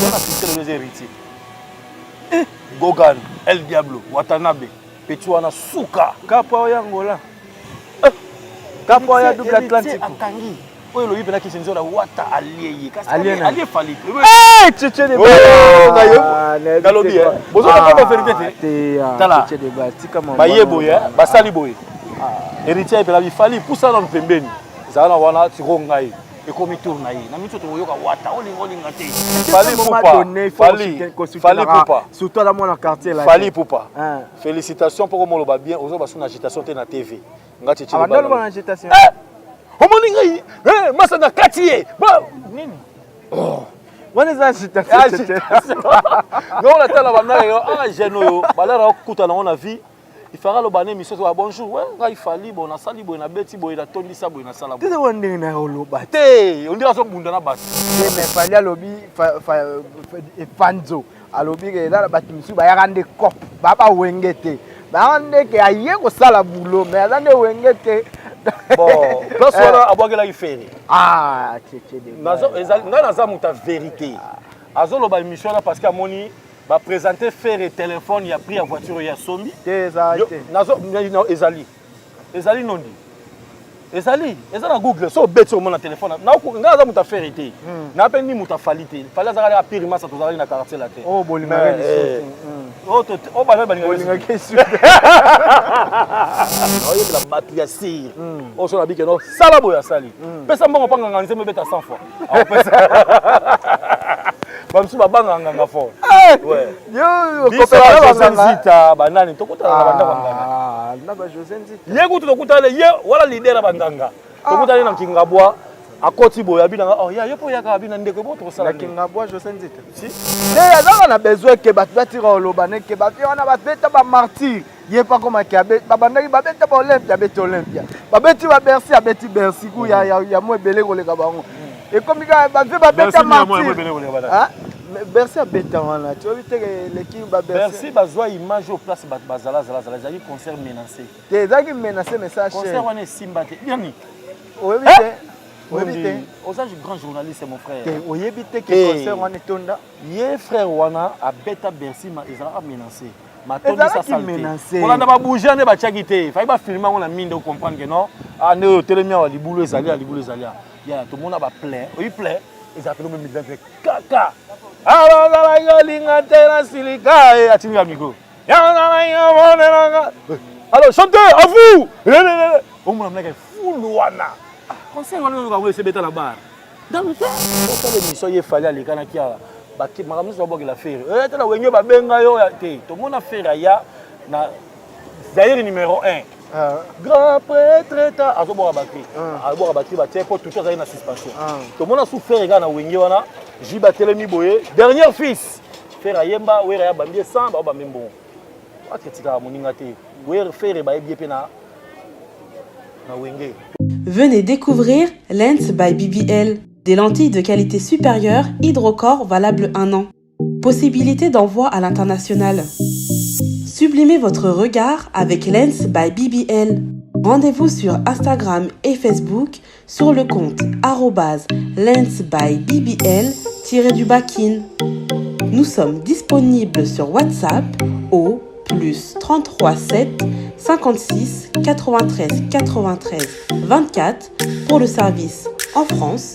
Moto wana succès lelo eza héritier. Eh, Gogan, El Diablo, Watanabe, petit wana suka. Kapo ya Angola. Eh, Kapo ya double Atlantique. Akangi. Oyo elobi mpena kisi nzola wata alie ye. Kasi alie Fally. Eh, Tchétché de oh, Nalobi eh. Bozo pas vérité te. Tala. Baye boye, basali boye. Héritier epela bi Fally pusa nanu pembeni. Zala na wana tiko ngai. Ekomi tour na ye. Na miso tokoyoka wata olinga olinga te. Fally Ipupa. Fally Fally Ipupa. Surtout ala mwana quartier là. Fally Ipupa. Félicitations poko moloba bien ozo basu na agitation te na TV. Nga tchétché. Abandolo na agitation. Omoni ngai eh masa na kati ye. Ba nini? Oh. Wana eza agitation. Non la tala banda yo ah jeune oyo balara okuta nango na vie. Il fera loba na émission to bonjour ouais ngai Fally bon nasali boye na beti boye na tondisa boye nasala boye. Tete wana ndenge na oloba te on dirait azobunda na bato. Te mais Fally alobi Fanzo alobi ke eza na bato mosusu bayaka nde cop ba ba wenge te bayaka nde ke aye kosala boulot mais aza nde wenge te. Bon place wana abwakelaki Ferre. Ah tete de. Ngai naza moto ya vérité. Azoloba émission wana parce que amoni ba présenter Ferre téléphone ya prix ya voiture ya sombi. Te ezali te. Nazo ezali. Ezali nondi. Ezali, eza na Google, so obeti omona téléphone. Na nga aza moto ya Ferre te. Na pe ni moto ya Fally te. Fally azalaka kaka pire masa tozalaki na quartier la te. Oh bolingaka lisusu. Oh to oh ba balingaka lisusu. Oyebela bato ya sire. Oyo so na bike no sala boye asali. Pesa mbongo pa nganga nzembe beta 100 fois. Bamosusu babangaka nganga fort. Biso José Nzita banani tokutana na bandako ya nganga. Ndako ya José Nzita. Ye kutu tokutana ye wala leader ya banganga. Tokutani na Kingabwa akoti boye abi nanga oh ya yo mpo oyaka abi na ndeko bo tokosala na Kingabwa José Nzita. Si. Te azaka na besoin ke bato batika koloba ne ke bato wana babeta ba martyr ye mpe akomaki babandaki babeta ba Olympia abeti Olympia babeti ba Bercy abeti Bercy ku ya, ya, ya mo ebele koleka bango ekomi kaka bave babeta martyr Bercy abeta wana toyebi te eleki ba Bercy bazwa image oyo place bato bazala zala zala ezalaki concert menacé te ezalaki menacé mais ça concert wana esimba te yani oyebi te oyebi te oza grand journaliste mon frère te oyebi te ke concert wana etonda ye frère wana abeta Bercy ma ezalaka menacé ezalaki menacé kolanda babouge nde batiaki te fai bafilme yango na minde ocomprendre ke non ah nde oyo otelemi awa libulu ezali ya libulu ezali ya ya tomona baplein oyi plein ezala pene omemi kaka azalaki olinga te na silika e atindika micro alors chantez à vous omona mnaka fulu wana conseil wana oyoka yango esebeta na bar donc osala émission ye Fally alekanaki awa makambo nyonso babwakela Ferre tala wenge babenga yo te tomona Ferre aya na Zaire numéro 1 grand prêtre ta azobwaka bacri azobwaka bacri batie mpo tutu azali na suspension tomona su Ferre kaka na wenge wana jibe atelemi boye dernier fils Ferre ayemba Wera ya bambi 100 bao bambi mbongo akritiquaka moninga te Wera Ferre bayebi ye mpe na na wenge. Venez découvrir Lens by BBL, des lentilles de qualité supérieure hydrocore valables un an. Possibilité d'envoi à l'international. Sublimez votre regard avec Lens by BBL. Rendez-vous sur Instagram et Facebook sur le compte @lens by BBL-du-bakin. Nous sommes disponibles sur WhatsApp au plus 33 7 56 93 93 24 pour le service en France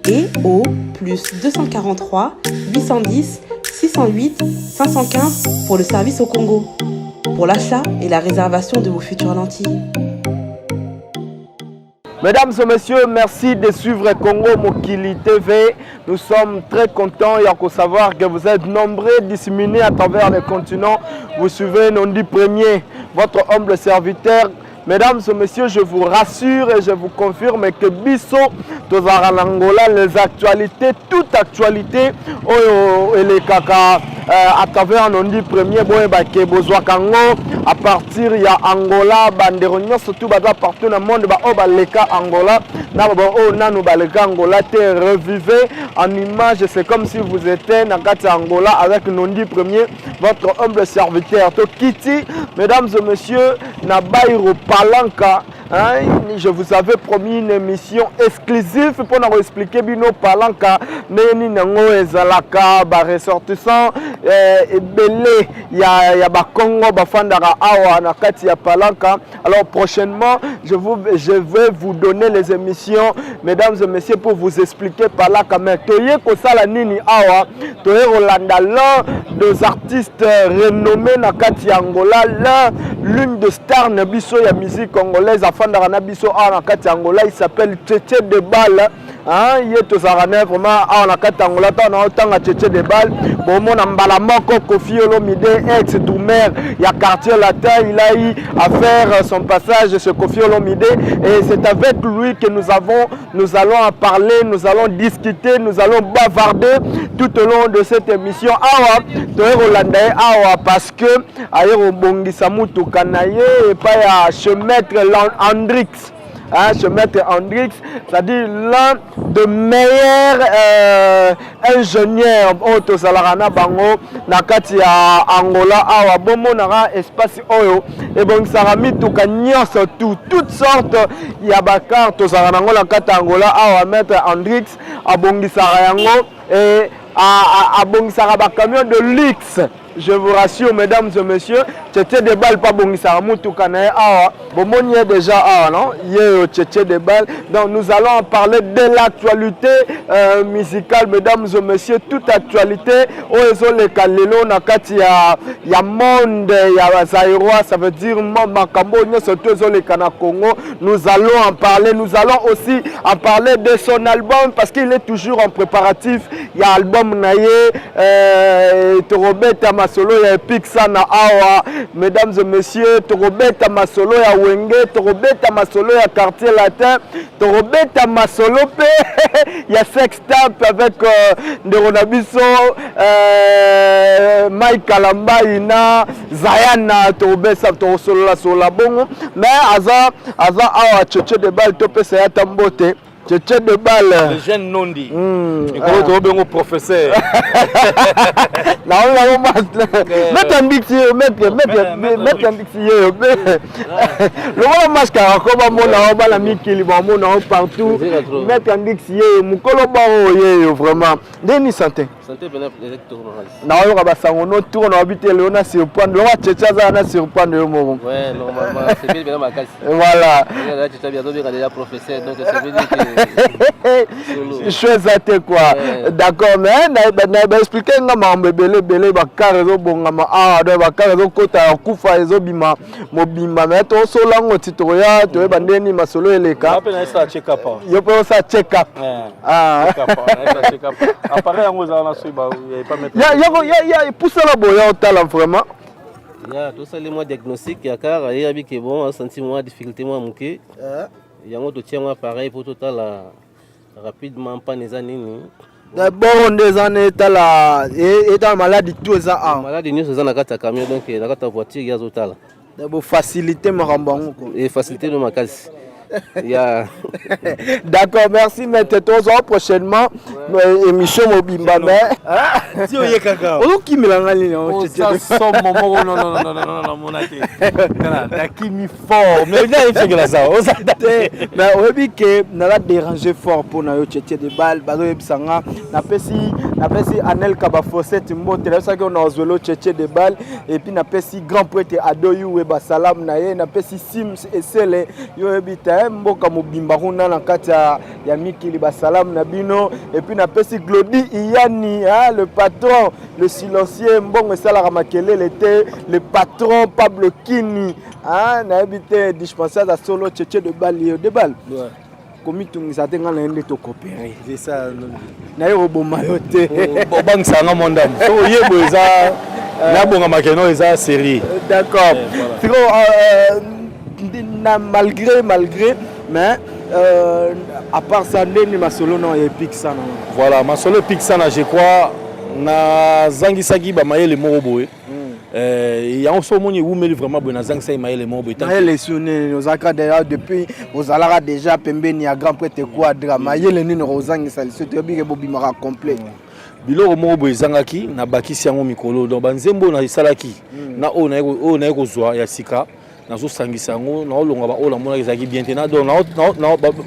et au plus 243 810 608 515 pour le service au Congo. Pour l'achat et la réservation de vos futures lentilles. Mesdames et messieurs, merci de suivre Congo Mokili TV. Nous sommes très contents et à savoir que vous êtes nombreux disséminés à travers les continents. Vous suivez Nondi Premier, votre humble serviteur. Mesdames et messieurs, je vous rassure et je vous confirme que biso, tozala Angola, les actualités, toute actualité, oyo elekaka à travers Nondi Premier, boyeba ke bozwaka yango à partir ya Angola, bandeko nyonso tout baza partout na monde, ba oyo baleka Angola, na ba oyo nanu baleka Angola te, revivez en image, c'est comme si vous étiez na kati ya Angola avec Nondi Premier, votre humble serviteur. Tokiti, mesdames et messieurs, na Bairro Palanca. Hein, je vous avais promis une émission exclusive pour nous expliquer bino palanka ndenge nini yango ezalaka ba ressortissants ebele ya bakongo bafandaka awa na kati ya palanka. Alors prochainement, je vais vous donner les émissions, mesdames et messieurs, pour vous expliquer palanka. Mais toye kosala nini awa? Toye kolanda l'un des artistes renommés na kati ya Angola, l'une des stars na biso ya musique congolaise afandaka na biso awa na kati ya Angola. Il s'appelle Tchétché de Balle. Hein, ye tozalaka na vraiment awa na kati ya Angola. Ntango na otanga Tchétché de Balle, bomona mbala moko Koffi Olomide, ex drummer ya Quartier Latin. Il a eu à faire son passage chez Koffi Olomide et c'est avec lui que nous allons en parler, nous allons discuter, nous allons bavarder tout au long de cette émission. Awa toye kolanda ye awa parce que aye kobongisa mutuka na ye epai ya chez maître Hendrix. Hein, ce maître Hendrix, c'est-à-dire l'un des meilleurs ingénieurs oyo tozalaka na bango na kati ya Angola awa. Bomonaka espace oyo ebongisaka mituka nyonso, toutes sortes ya bacar tozalaka nango na kati ya Angola awa. Maître Hendrix abongisaka yango e abongisaka bacamion de luxe, je vous rassure, mesdames et messieurs. Tchétché de Balle pa bongisaka mutuka na ye awa. Bomoni ye déjà awa, non? Ye oyo Tchétché de Balle. Donc nous allons en parler de l'actualité musicale, mesdames et messieurs, toute actualité oyo ezoleka lelo na kati ya monde ya bazaïrois, ça veut dire makambo nyonso to ezoleka na Congo, nous allons en parler. Nous allons aussi en parler de son album parce qu'il est toujours en préparatif ya album na ye. Tokobeta masolo ya Epic Sana awa, mesdames et messieurs. Tokobeta masolo ya Wenge, tokobeta masolo ya Quartier Latin, tokobeta masolo mpe ya sextape avec ndeko na biso Mike Kalambai na Zayana. Tokobesa, tokosolola solola bongo. Mais aza awa Tchétché de Balle, topesa ye ata mbote. Tchétché de Balle. Le jeune Nondi. Mikolo tobengo professeur. Naona maître Mbiksi, maître Mbiksi yeyo lokola masque ako bamona o bana mikili, bamona o partout. Maître Mbiksi yeyo, mokolo bango yeyo vraiment. Ndeni santé? Naoyoka basango no tour na babi te lelo na surprendre lokola Tchétché aza na surprendre yo moko. Voilà. Professeur, donc ça veut dire que Choix eza te quoi. D'accord, mais na baexplique nga makambo ebele ebele. Bacar ezobongama awa, donc bacar ezokota ya kufa, ezobima mobimba. Mais tosola ngo ti tokoya toyeba ndeni masolo eleka. Mpe naesala check up. Yo mpe osala check up? Appareil yango ezala na soki Pusala boya otala vraiment. Ya tosali mwa diagnostic ya car, ayebi ke bon, asanti mwa difficulté mwa moke. Yango totia mwa appareil mpo totala rapidement panne eza nini. D'abord nde eza na etala maladi tu eza awa. Maladi nyonso eza na kati ya camion, donc na kati ya voiture ye azotala. Bofacilité makambo yango. Efacilité no makasi ya. D'accord, merci maître. Tozwa prochainement émission mobimba, mais Ti oye kaka. Ozokimelanga nini? Oza somo moko. Non, namona te, nakimi fort, mais nayebisokela za oza. Te, mais oyebi ke naza déranger fort mpo na yo, Tchétché de Balle. Bazoyebisa nga, napesi Anelka Bafosete mbote, nayebisaki oyo na ozwelo Tchétché de Balle. Et puis napesi grand prêtre Adoyuwe basalamu na ye, napesi Sims Esele, yo oyebi te, mboka mobimba kuna na kati ya mikili, basalamu na bino. Et puis napesi Glodi Iyani, hein, le patron, le silencieux, mbongo esalaka makelele te, le patron Pablo Kini, hein, nayebi te dispensaire aza solo. Tchétché de Balle, yo de Balle, komitungisa te, ngai na ye nde tokopere naye koboma yo te. Obangisanga mwa ndambo so oyebo eza nabongama keno eza série. D'accord. Siko na malgré mais à part ça, ndeni masolo na Epic Sana? Voilà, masolo Epic Sana, je crois nazangisaki bamayele moko boye. Yango so omoni ewumeli vraiment boye, nazangisaki mayele moko boye. Mayele su nini? Ozalaka déjà, depuis ozalaka déjà pembeni ya grand prêtre Quadra, mayele nini ozangisa liso? Toyebi ke bobimaka complet. Biloko moko boye ezangaki, nabakisi yango mikolo. Donc banzembo oyo naesalaki na oyo naye kozwa ya sika. Nazosangisa yango, naolonga baoyo namonaki ezalaki bien te. Donc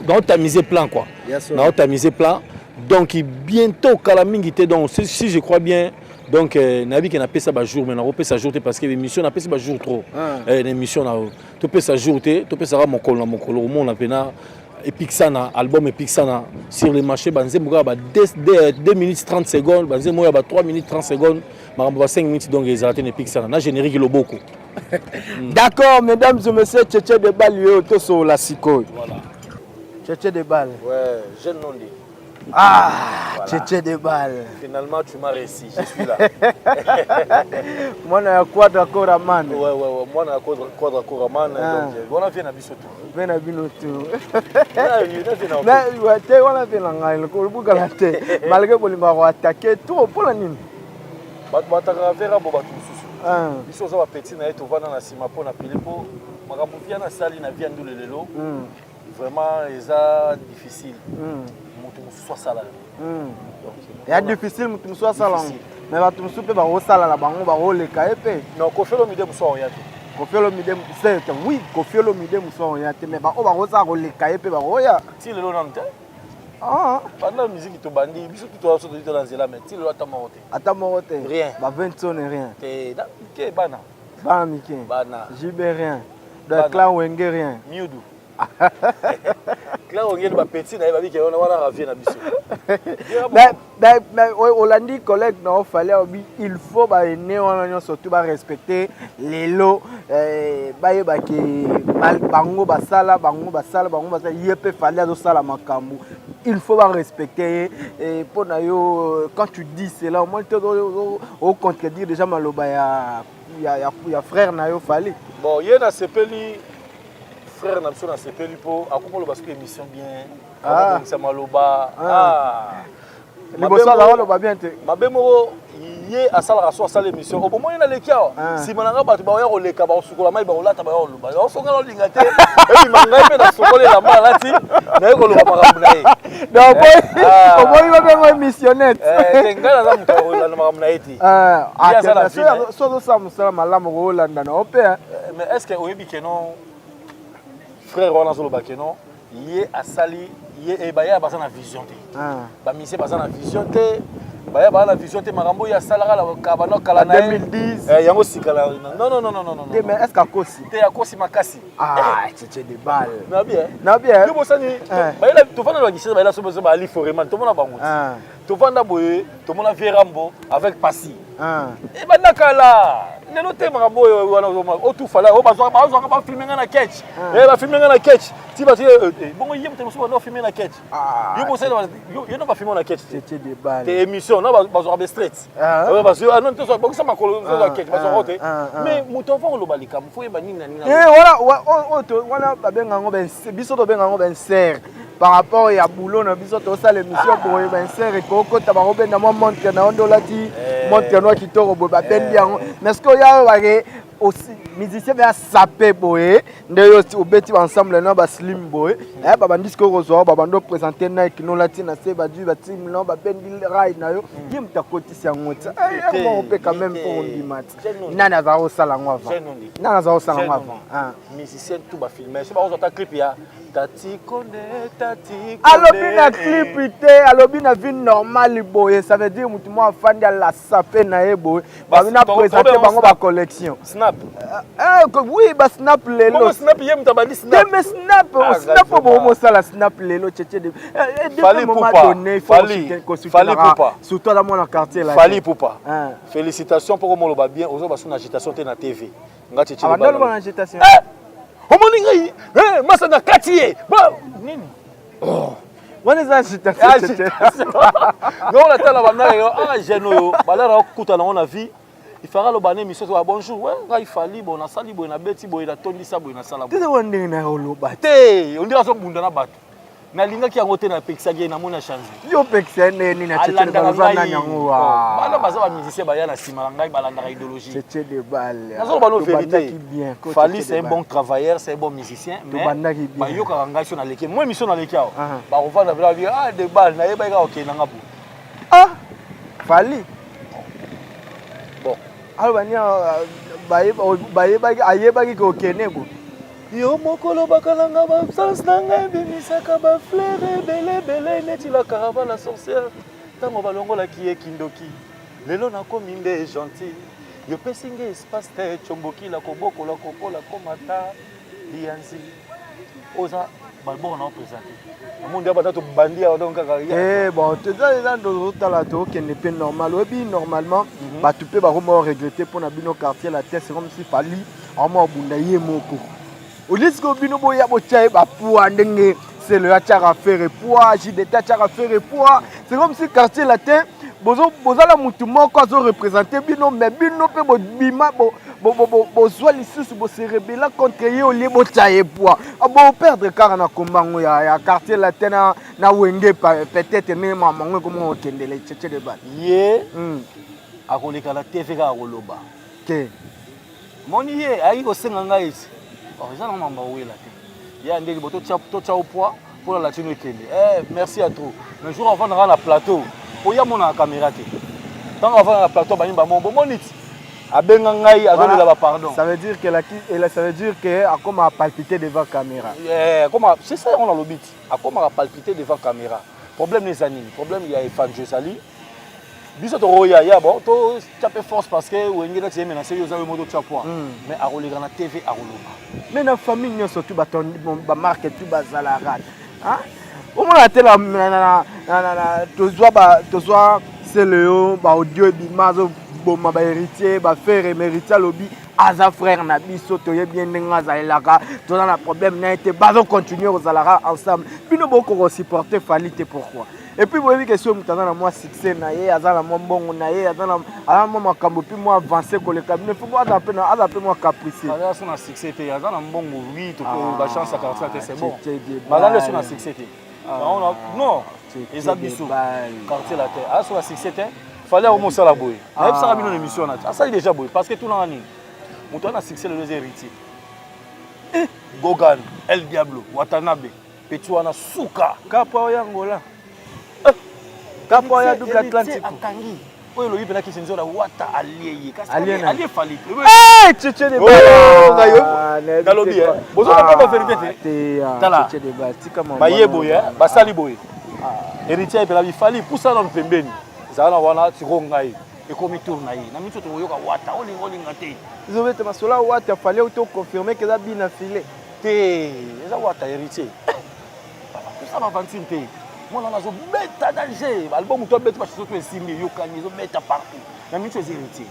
naotamiser plan quoi, naotamiser plan. Donc bientôt, kala mingi te. Donc si je crois bien, donc nayebi ke napesa bajour, mais nakopesa jour te parce que émission napesi bajour trop. Na émission na topesa jour te, topesaka mokolo na mokolo. Komona mpena Epixana, album Epixana sur le marché, banzembo kaka ba 2 minutes 30 secondes, banzembo oyo ya ba 3 minutes 30 secondes, makambo ba 5 minutes. Donc ezala te na Epixana na générique loboko. D'accord, mesdames et messieurs, Tchétché de Balle oyo tosolola sikoyo. Voilà. Tchétché de Balle. Ouais, jeune Nondi. Ah, voilà. Tchétché de Balle. Finalement, tu m'as réussi, je suis là. Mwana ya Quadra Koraman. Ouais, mwana ya Quadra Koraman. Ah. Donc, voilà, viens na biso tout. Ve na bino tu. Te, wana mpe na ngai olobukala te, malgré bolingaka koattaquer trop. Mpona nini? Bato batakaka vera bo bato mosusu. Biso oza bapeti na ye, tovanda na nsima mpo na pili, mpo makambo via nasali na via ndule lelo, vraiment eza difficile moto mosusu asala. Ya difficile moto mosusu asala yango, mais bato mosusu mpe bakosala na bango, bakoleka ye mpe. Non, Koffi Olomide mosusu aoya te. Koffi Olomide, certes, oui, Koffi Olomide mosusu aoya te, mais baoyo bakosala koleka ye mpe bakoya. Ti lelo nanu te. Banda musique tobandi biso tu toza so tozali na nzela, mais ti lelo ata moko te. Ata moko te? Rien. Ba 20 rien? Te, ke bana. Bana mike. Bana. JB rien? De clan Wenge rien? Miudu clan Wenge, bapeti na ye babike wana wana ravie na biso. Mais olandi collègue na ofali, alobi il faut baene wana nyonso tu barespecte lelo, bayebaki bango basala, bango basala, bango basala. Ye mpe Fally azosala makambo, il faut barespecte ye. Mpo na yo, quand tu dis cela, omoni te ocontredire déjà maloba ya frère na yo Fally? Bon, ye nasepeli, frère na biso nasepeli mpo akomi oloba soki émission bien, akobongisa maloba. Liboso azala oloba bien te. Mabe moko ye asalaka, so asala émission, obomoni naleki awa, nsima na ngai bato baoya koleka, bakosukola mai, bakolata, baya koloba. Osonga na olinga te ebima ngai mpe nasokoli elamba alati, naye koloba makambo na ye. Oboyi babengo émissionnette. Te, ngai naza moto akolanda makambo na ye te. So ozosala mosala malamu, koolanda na yo mpe. Mais est ce que oyebi ke non, frère wana azoloba ke non, ye asali ye, baya baza na vision te, bamusicien baza na vision te, baya baza na vision te. Makambo oyo asalaka bano kala na ye yango sika. Non, non, non, non, non. Mais est ce que akosi? Te, akosi makasi. Ah, Tchétché de Balle. Na bien. Na bien. Yo bosani, bayela tovanda na bakisi, bayela so biso baali foreman, tomona bango, tovanda boye, tomona vieux Rambo avec Pasi. Ebanda kala, lelo te. Makambo oyo wana otufala oyo bazwaka, bafilme nga na ketch, bafilme nga na ketch ti bato bongo. Ye moto mosusu banda ofilme na ketch, yo bosali yo na bafilme na ketch te, émission na bazwaka be straight, bokisa makolo ozwa ketch, bazwaka te. Mais moto avant oloba likambo, faut yeba nini na nini. Wana babenga yango, biso tobenga yango bainsert par rapport ya boulot na biso. Tosala émission boye, bainsert ekokota, bakobenda mwa montre na yo nde olati montre no kitoko boye, babendi yango. Mais ce que oya bake aussi musicien mpe asape boye nde yo obeti baensemble no baslim boye, babandi sikoyo kozwa, babandi oprésente Nike no olati na se, badui batime no, babendi rai na yo. Ye moto akotisi yango ti moko mpe quand même mpo ondima ti nani azala kosala yango avant, nani azala kosala yango avant. Musicien tout bafilme, so bakozwa ta clip ya Tati Konde, Tati. Alobi na clip te, alobi na vie normale boye. Ça veut dire motu moko afandi alasa mpe na ye boye, babi na présente bango bacollection. Snap. Oui, basnap lelo. Snap, ye moto abandi snap. Te, mais snap, snap oyo mosala snap lelo, Tchétché de Fally moment donné il faut surtout aza mwana quartier. La Fally Ipupa, félicitations mpo komoloba bien, ozoba so na agitation te na TV. Nga Tchétché, na agitation. Omoni ngai masa na kati ye nini? Wana eza agitation. Ngo natala bandaka yo, ah, jeune oyo balara okuta nango na vie, ifaka aloba na émission to bonjour, we ngai Fally, bo nasali boye, nabeti boye, natondisa boye, nasala. Te, wana ndenge na oloba. Te, ondire azobunda na bato. Nalingaki yango te, napekisaki ye, namoni achange. Yo opekisa ye ndenge nini? Alandaka ngai nani yango? Bana baza bamusicien, baya na nsima na ngai, balandaka idéologie. Tchétché de Balle. Nazoloba no vérité, Fally, c'est un bon travailleur, c'est un bon musicien, mais Tobandaki bien. Bayokaka ngai so naleki mo émission, naleki awa, bakovanda vela bi ah de Balle, nayebaki kaka okende nanga bo. Ah, Fally. Bon. Aloba nini? Bayebaki, ayebaki kokende bo. Yo moko olobaka na nga, baabsence na ngai ebimisaka bafleur ebele ebele neti la caravane la sorcière ntango balongolaki ye kindoki. Lelo nakomi nde gentil, yopesi nge espace te, combokila kobokola kokola komata liyanzi. Oza balbor na opresente amondi abata tobandi awa donc kaka. Eh bon, toza eza tozotala, tokende mpe normal. Oyebi, normalement bato mpe bakoma oregretter mpona bino Quartier Latin. C'est comme si Fally akoma obunda ye moko olie. Sikoyo bino boya botya ye bapoids ndenge Selo atiaka Ferre poids, JDT atiaka Ferre poids. C'est comme si Quartier Latin bozala mutu moko azoreprésente bino, mais bino mpe bobima, bozwa lisusu, bose rebeller contre ye olie botya ye poids. Boperdre kaka na kombango ya Quartier Latin na Wenge. Peut-être ndenge mamango ekoma okendele Tchetche de Bale. Ye akoleka na TV kaka koloba. Te. Moni ye ayaki kosenga ngai esi eza na mambo awela te. Ye ndenge bo totya o poids mpona latino ekende. Merci ya trop, mais jour avandaka na plateau, oya monaka caméra te. Ntango avanda na plateau, bayimba mo bomoni ti abenga ngai, azolela bapardon. Ça veut dire que la, ça veut dire que akoma palpiter devant caméra. Akoma, c'est ça yango nalobi ti akomaka palpiter devant caméra. Problème eza nini? Problème ya efanjo ezali biso tokoya ya bon, totya mpe force parce que Wenge nati ye menace. Yo oza yo moko, totya poids, mais akoleka na TV, akoloba. Mais na famille nyonso tu, bato bamarke tu bazalaka, omona te. Tozwa Sele oyo baaudio ebima, azoboma bahéritier, baFerre. Héritier alobi aza frère na biso, toyebi ye ndenge azalelaka, toza na problème na ye te, bazocontinue kozalaka ensemble. Bino bokoka kosupporter Fally te, pourquoi? Et puis boyebi ke soki moto aza na mwa succès na ye, aza na mwa mbongo na ye, aza na mwa makambo mpe mwa avance koleka bino, faut aza mpe mwa capricieux. Aza so na succès te, aza na mbongo, oui, bachance ya Quartier te, c'est bon. Baza nde so na succès te. Non, eza biso Quartier la te, aza so na succès te. Fally akomosala boye, nayebisaka bino na émission wana, asali déjà boye parce que tunanga nini? Moto aza na succès lelo eza Héritier, Gogan, El Diablo Watanabe, petit wana suka. Kapo oyo Angola, kapo oyo double Atlantique. Akangi oyo elobi mpena kisi nzola wata alie ye, kasi alie Fally. Tchetche de. Nalobi bozolaka bavérité te. Tala, baye boye, basali boye, Héritier epela bifali pusa nanu pembeni, ezala na wana tiko ngai ekomi tour na ye na miso, tokoyoka wata olinga olinga te. Ezobeta masolo wata Fally to confirme ke eza bina file. Te, eza wata Héritier tosala aventure te. Mwana wana azobeta danger, album to abeti, bachansons to esimbi, eyokani, ezobeta partout. Na minute oyo eza Héritier.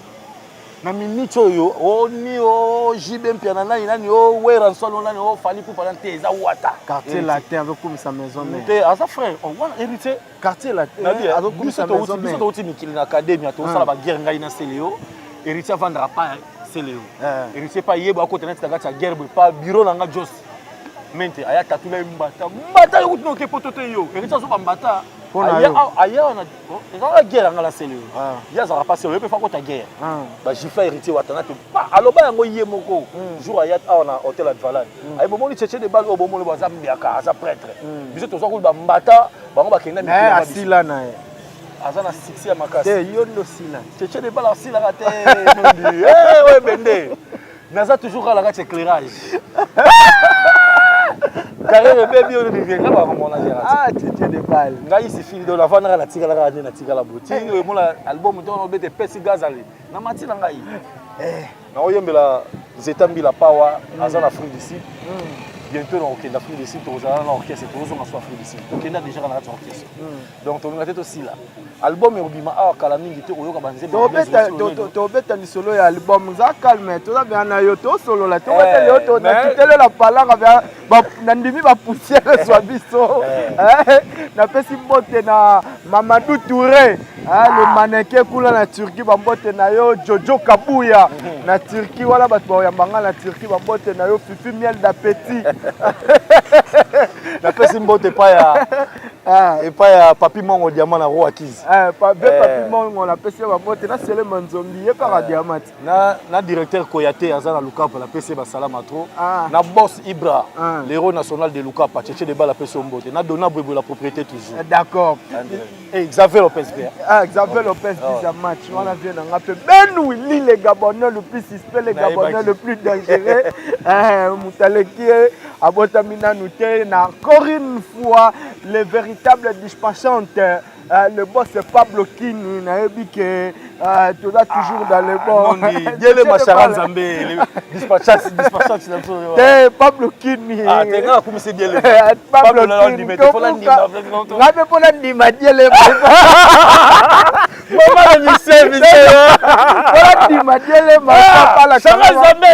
Na minute oyo oni o JB Mpiana nani nani o Werrason o nani o Fally Ipupa nani te, eza wata. Quartier Latin azokumisa Maison Mère. Te, aza frère wana Héritier. Quartier Latin azokumisa Maison Mère. Biso touti mikili na académie, tozosala baguerre ngai na Seleo. Héritier avandaka pa Seleo, Héritier pa yebo akota neti na kati ya guerre boye pa bureau na nga. Jos mente aya tatula ye mbata mbata yo kutu noke poto te. Yo Héritier azoba mbata aya wana, ezalaka guerre yanga na Seleo. Ye azalaka pa Seleo, ye mpe fa kota guerre, bagifla Héritier Watana te. Aloba yango ye moko jour aya awa na hôtel Advalan, aye bomoni Tchetche de Bale oyo bomoni bo aza mbiaka, aza prêtre. Biso tozwa kulu bambata bango bakenda. Asila na ye. Aza na succès ya makasi. Te, yo nde osila. Tchetche de Bale asilaka te. Oyo bende naza toujours kaka na kati éclairage, carrière ebebi oyo nga bakomona. Ah, Tchetche de Bale. Ngai sifili do navandaka, natikala kaka nde natikala bo ti oyo emona album te wana obeta epesi gaz ale na mati na ngai naoyembela Zeta Mbila Pawa, aza na Afrique du Sud. Bientôt nakokende Afrique du Sud, tokozala na orchestre, tozozonga so Afrique du Sud, tokenda déjà na kati ya orchestre. Donc tolinga te tosila album ekobima awa kala mingi te, koyoka banzembo. Tobeta lisolo ya album, za calme, toza bea na yo, tosolola, tobeta leo natutele palanga, nandimi bapoussière ezwa biso. Napesi mbote na Mamadou Touré, le mannequin kuna na Turquie, bambote na yo. Jojo Kabuya na Turquie wana, bato baoyamba na Turquie, bambote na yo. Fifi Miel d'Appétit. Napesi mbote epai ya Papi Mongo Diamant na Roi Kizi. Be Papi Mongo, napesi ye bambote na Selema Nzombi, ye kaka diamant. Na directeur Koyate aza na Lukapa, napesi ye basalama trop. Na boss Ibra, l'héros national de Lukapa, Tchetche de Bala, apesi yo mbote. Na Dona Bwebwe, la propriété toujours. D'accord. Eh, Xavier Lopez mpe. Ah, Xavier Lopez ah. 10 match wana vie na nga mpe Ben Willy le Gabonais le plus suspect, le Gabonais le plus dangereux. Eh, moto aleki ye abotami nanu te na encore une fois le véritable dispatchante euh, le boss Pablo Kini nayebi ke euh, toza toujours dans le bon. Diele Machara Nzambe dispatchante dispatchante na biso. Te Pablo Kini. Ah te nga akumisi Diele. Eh, Pablo Kini. Nga mpe mpo nandima Diele. Mama na mise mise. Mpo nandima Diele Machara Nzambe.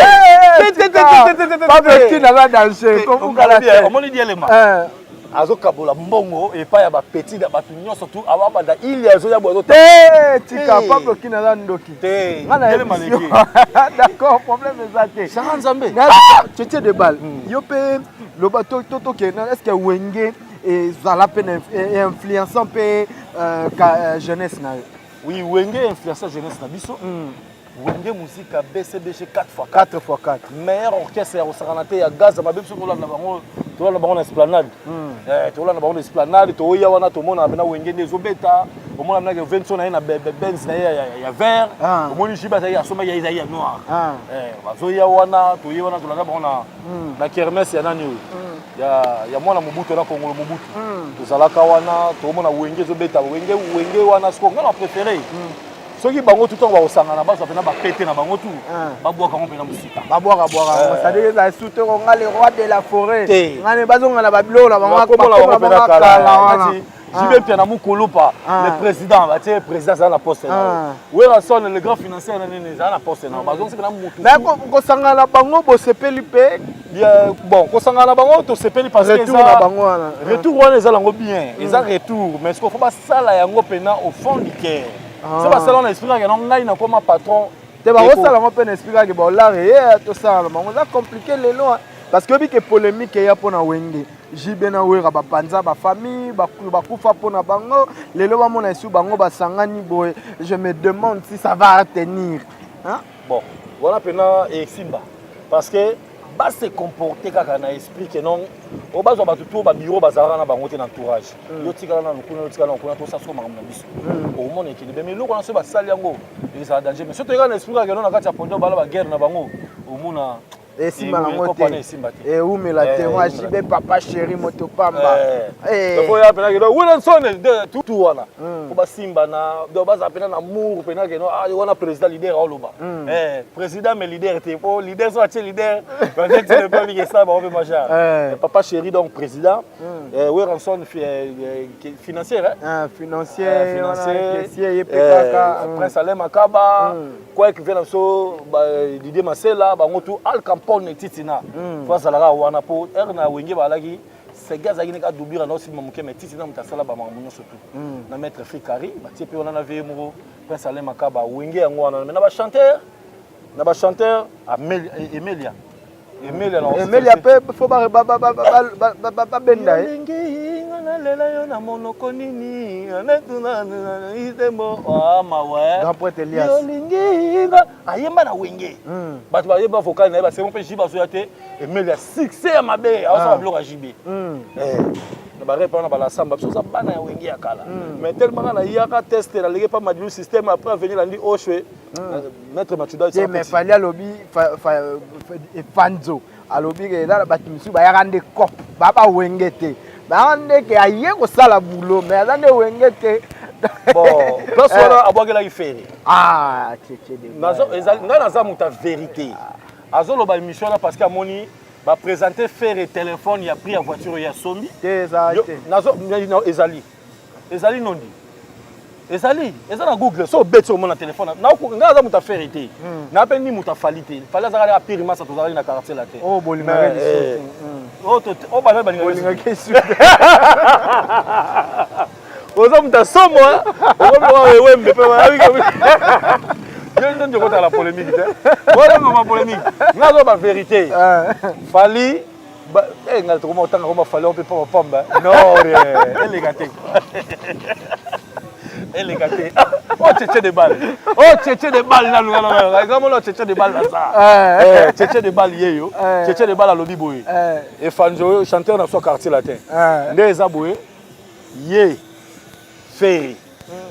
Pablo Kini aza danger. Kobukala te. Omoni Diele ma. Azokabola mbongo epai ya bapetit ya bato nyonso tu awabanda ili azoya boye. Te, tika Pablo Kini aza ndoki. Te. D'accord, problème eza te. Sanga Nzambe. Tietie de balle, yo mpe loba tokende, est ce que Wenge ezala mpe na influençant mpe jeunesse na yo? Oui, Wenge influença jeunesse na biso. Wenge Musica BCBG 4x4. 4x4. Meilleur orchestre ya kosakana te ya gaz mabe biso tolanda bango, tolanda bango na esplanade. Eh, tolanda bango na esplanade, toya wana tomona mena Wenge nde ezobeta, omona mena ke Venso na ye na Benz na ye ya vert, omoni Jiba azali asombaki ya ezali ya noir. Eh, bazoya wana, toye wana tolanda bango na kermesse ya nani oyo? Ya mwana Mobutu na Kongolo Mobutu. Tozalaka wana, tomona Wenge ezobeta, Wenge Wenge wana siko nga na préféré. Soki bango tu ntango bakosangana bazwa mpena bapete na bango tu babwaka yango mpena mosika. Babwaka bwaka yango, c'est-à-dire ezala surtout ko nga le roi de la forêt. Nga ne bazonga na babiloko na bango, bakomona bango mpena kala wana. JB Mpiana Mukulupa, le président, batie président aza na poste na yo. Werrason le grand financier na nini aza na poste na yo. Bazongisi mpena mutu. Mais kosangana na bango bosepeli mpe? Bon, kosangana na bango tosepeli parce que retour na bango wana. Retour wana eza yango bien, eza retour, mais ce qu'il faut basala yango mpena au fond du cœur. So basala na esprit kaka ngai nakoma patron. Te, bakosala yango mpe na esprit kaka baolare ye tosala na bango eza compliqué lelo, parce que oyebi ke polémique eya mpo na Wenge, JB na Wera bapanza bafamille, bakufa mpo na bango. Lelo bamona esu bango basangani boye, je me demande si ça va tenir, hein? Bon, wana mpena esimba parce que base comporter kaka na esprit ke non, oyo bazwa bato to babiro bazalaka na bango te na entourage. Yo tikala nanu kuna, yo tikala nanu kuna, tosala soko makambo na biso, omona ekende be. Mais eloko wana soki basali yango ezala danger, mais soki toyeka na esprit kaka ke non, na kati ya podium bala baguerre na bango, omona Esimba nango te, eumela te. Mwa JB papa chéri moto pamba. Oya mpena ke Wilson tu wana po basimba na donc bazala mpena na amour mpena ke wana président leader aoloba président, mais leader te, po leader so atie leader esala bango mpe major papa chéri. Donc président Werrason financier. Financier. Financier Prince Alain Makaba, kwek vie na biso Didier Masela, bango tu Al Campone Titina fo azalaka wana po ere na Wenge bazalaki sege azalaki ndenge adoublure na osima moke, mais Titina moto asala bamakambo nyonso tu na maître Frikari batie mpe wana na vie moko Prince Alain Makaba. Wenge yango wana, mais na bachanteur Emelia, Emelia. Emelia mpe fo babenda ye. Olingi nga nalela yo na monoko nini itembo mawe. Grand prêtre Elias. Olingi nga ayemba na Wenge, bato bayemba vocal na ye basemo mpe JB azoya te. Emelia succès ya mabe aosala biloko ya JB na barepe wana balasamba. Biso oza bana ya Wenge ya kala, mais tellement nga nayaka test naleki pa Madilu système, après avenir landi Oshwe maître Machuda. Te, mais Fally alobi, Efanzo alobi ke eza na bato mosusu bayaka nde cop baa bawenge te, bayaka nde ke aye kosala boulot, mais aza nde Wenge te. Bon, place wana abwakelaki Ferre. Ah. Ngai naza moto ya vérité. Azoloba émission wana parce que amoni baprésente Ferre téléphone ya prix ya voiture ya sombi. Te, ezali te. Ezali, ezali nondi, ezali, eza na Google. So obeti omona telefone. Ngai aza moto afere te, na mpe ni moto afali te. Fally azalaka apire masa, tozalaki na quartier la te. Oyo Oyo balingaka oza moto asomo, okomi ewembe mpe yo nde okotala polémique te, olongama polémique. Ngai azoba bavérité. Fally ngai tokoma otanga koma Fally mpe pamba pamba, non, eleka te, eleka te. O Tchétché de balle, o Tchétché de balle nanu nga mona Tchétché de balle naza Tchétché de balle ye yo Tchétché de balle alobi boye, Efanzo oyo chanteur na so quartier latin nde eza boye ye. Ferre.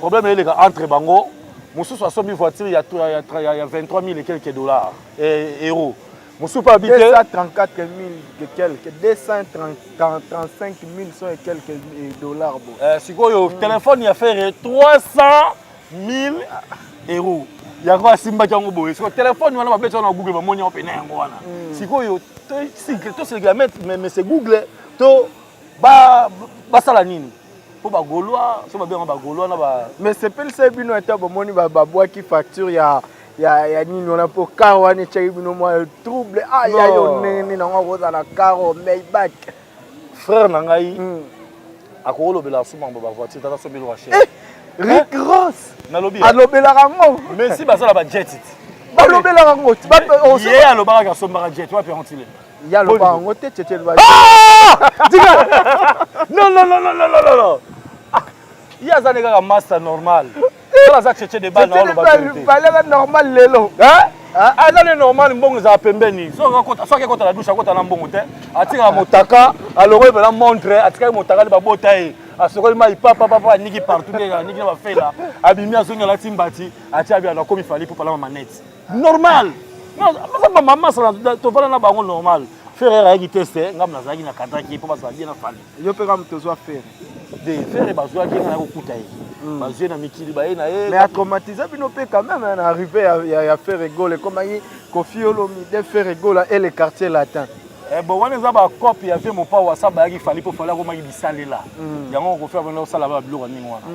Problème eleka entre bango. Mosusu asombi voiture ya, ya, ya, ya 23 000 et quelques dollars, eh, euros. Mosusu mpe abi te 234 000 et quelques, 235 000 sont et quelques dollars bo. Eh, sikoyo telefone ya Ferre 300 000 euros, yango asimbaki yango boye. Sikoyo telefone wana babeti wana na Google, bamoni yango pene yango wana. Sikoyo tosilika, mais c'est Google to basala nini mpo Bagaulois so babenga Bagaulois na ba Mais sepelisa bino ata bomoni babwaki facture ya nini wana, mpo car wana etiaki bino mwa trouble. Ah, ya yo ndenge nini nango akozala car Maybach? Frère na ngai akokolobela su mambo bavoiture, tata sombi eloko cher. Rick Ross. Nalobi. Alobelaka yango. Mais si bazala bajet ti. Balobelaka yango. Ye alobaka asombaka jet wapi? Yango tile. Ye alobaka yango te, Tchetche. Tika, non, non, non, non, non, non, non. Ye aza ne kaka master normal. Kala aza Tchetche de bal na oloba te. Balaka normal lelo. Aza ne normal, mbongo ezala pembeni. Soki akota na douche, akota na mbongo te, atikaka motaka, alongoli mpena montre, atikaki motaka nde babota ye, asokoli mai papapapa, aniki partout nde aniki na bafela, abimi, azongi, alati mbati, atia abi akomi Fally mpo palama manete normal. Baza bamama tovanda na bango normal. Ferre ayaki teste, ngambo nazalaki na kadraki mpo bazala bien na Fally. Yo mpe kaka moto ozwa Ferre? De Ferre bazwaki nga na kokuta ye, bazwi na mikili, baye na ye. Mais atraumatise bino mpe quand même na arrivé ya Ferre Gola, ekomaki Koffi Olomide, Ferre Gola et le Quartier Latin. Eh, bon, wana eza bacope ya vie. Mopao asa bayaki Fally mpo Fally akomaki bisalela yango. Koffi abanda kosala ba biloko ya ndenge wana.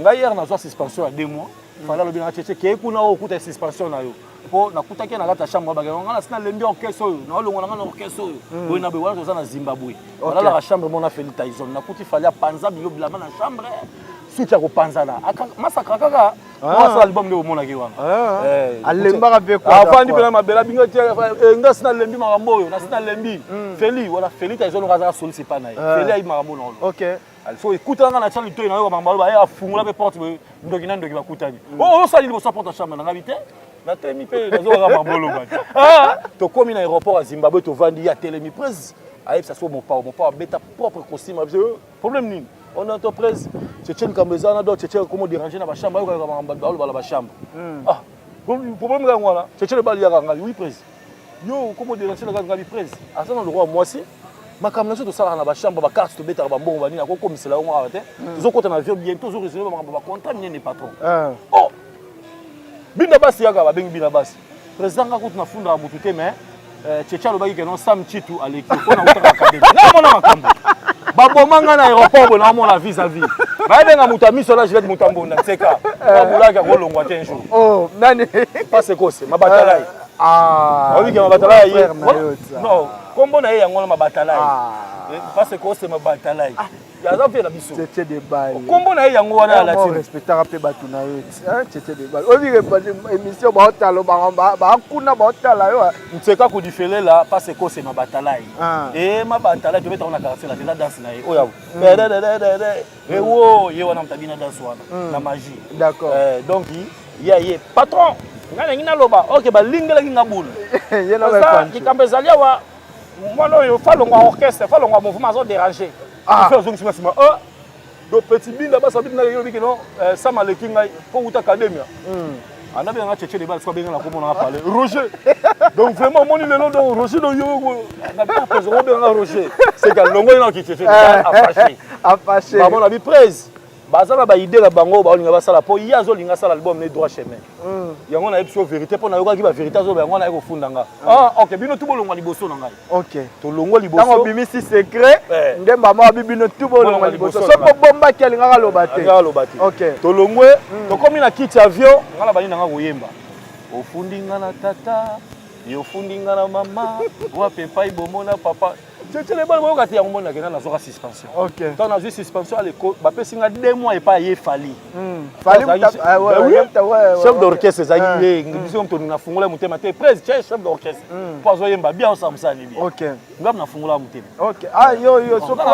Ngai hier nazwa suspension ya 2 mois. Fally alobi nanga: "Tchetche, kei kuna oyo okuta suspension na yo." Mpo nakutaki ye na kati ya chambre, bakenge nga nasi nalembi orchestre oyo, naolongola nga na orchestre oyo boye na boye. Wana toza na Zimbabwe, balalaka chambre mona Feli Tyson. Nakuti Fally apanza bilo bilamba na chambre, suki ya kopanzana, masakra kaka asala album nde omonaki wana. Alembaka mpe. Avandi mpena mabele, abinga ti nga si nalembi makambo oyo, nasi nalembi. Feli wana, Feli Tyson oyo azaka solisi epa na ye. Feli ayebi makambo na olo. So ekutana na tia litoi na yo, makambo aloba ye, afungola mpe porte boye, ndoki na ndoki bakutani. Oyo osali liboso ya porte ya chambre na ngai te, natelemi mpe nazokaka makambo oloba te. Tokomi na aéroport ya Zimbabwe, tovandi, ye atelemi, prise ayebisa so Mopao. Mopao abeta propre costume, abiso problème nini? On entreprise Tchetche, likambo eza wana. Donc Tchetche komo déranger na bachambre, ayokaka makambo baoloba na bachambre. Ah, problème kaka wana, Tchetche lebali yaka ngai. Oui prise, yo komo déranger na kaka ngai. Prise aza na lokwa mwasi, makambo na biso tosalaka na bachambre, bacarte tobetaka, bambongo banini, akokomisela yango awa te. Tozokota na avion bientôt, ozoraisonne bamakambo bacontrat minene, patron. Oh, bino basi yaka, babengi bino basi. Président, nga kutu nafundaka motu te, mais Tchetche alobaki ke non, Sam Chitu aleki mpo na utaka académie. Nga mona makambo baboma nga na aéroport boye, naomona vis à vis bayebenga moto ya miso na Gilete, moto ya mbonda nseka babulaki, akolongwa te un jour. Oh, nani? Pase kose mabatalai. Oyebike mabatalai ye, non, kombo na ye yango wana mabatalai, pase kose mabatalai, aza mpe na biso. Tchetche de Bale. Kombo na ye yango wana ya latine. Respectaka mpe bato na yo, Tchetche de Bale. Oyebi émission baotala, bakuna baotala yo. Nseka kudifelela, pase kose mabatalai e mabatalai, tobetaka na Quartier la, eza danse na ye oyo ewo ye wana, moto abina danse wana na magie. Donc ye ye patron, ngai nangi naloba ok, balingelaki nga bulu, likambo ezali awa, mwana oyo falongwa orchestre, falongwa mouvement, azodéranger. Azongisi nsima. Donc petit binda basa bino yobi ke non, Sam aleki ngai mpo wuta academia, anda benga Tchetche de Bal, so abenga na komona nga pale Roger. Donc vraiment omoni lelo, donc Roger, donc yo président obenga Roger, c'est que longoli na ki Tchetche afâché. Afâché. Bamona bi prese baza na baidée na bango, baolinga basala mpo ye azolinga asala album ne droit chemin. Yango nayebi so vérité, mpo nayokaki bavérité azoba, yango naye kofunda nga. Ah ok, bino tu bolongwa liboso na ngai. Tolongwa liboso. Ntango obimisi secret nde mama wabi bino tu bolongwa liboso, soki obombaki alingaka aloba te. Aloba te. Tolongwe, tokomi na kiti avion, ngai na bandi na nga koyemba: "Ofundi nga na tata, yo ofundi nga na mama, wapi epai bomona papa Tchetchele bana?" Boyoka te yango, moni nakenda, nazwaka suspension. Ntango nazwi suspension, aleko bapesi nga 2 mois epai ye Fally, chef d'orchestre ezalaki ye. Biso moto nafungola motema te, prese chef d'orchestre mpo azoyemba bien, osala mosala ni bien. Ngam nafungola motema.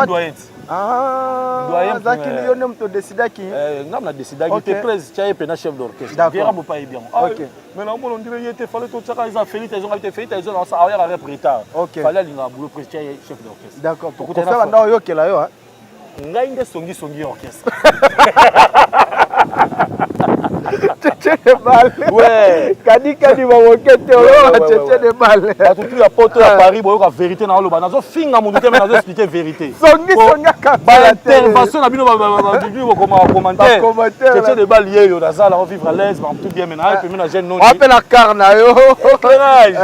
Doyen. Azalaki yo nde moto odesidaki? Ngam na décidaki te, prese tia ye mpena chef d'orchestre, viera mopa yebi yango. Mais naomona ondire ye te, fallait totiaka eza Félix ezongaki te. Félix ezonga ayaka rep retard. Fallait alingaka boulot, prese tia ye chef d'orchestre. D'accord, banda oyokela yo. Ngai nde songisongi ya orchestre. Tchétché de balle. Ouais. Kadi kadi ba mokete oyo tchétché de balle. Bato tout ya poto ya Paris boyoka vérité na oloba nazo finga mutu te mais nazo expliquer vérité. Songi songi aka. Ba intervention na bino ba ba bino bokoma ba commentaire. Tchétché de balle yeyo nazala o vivre à l'aise ba tout bien mais na pe na jeune non. Appel la car na yo. Éclairage.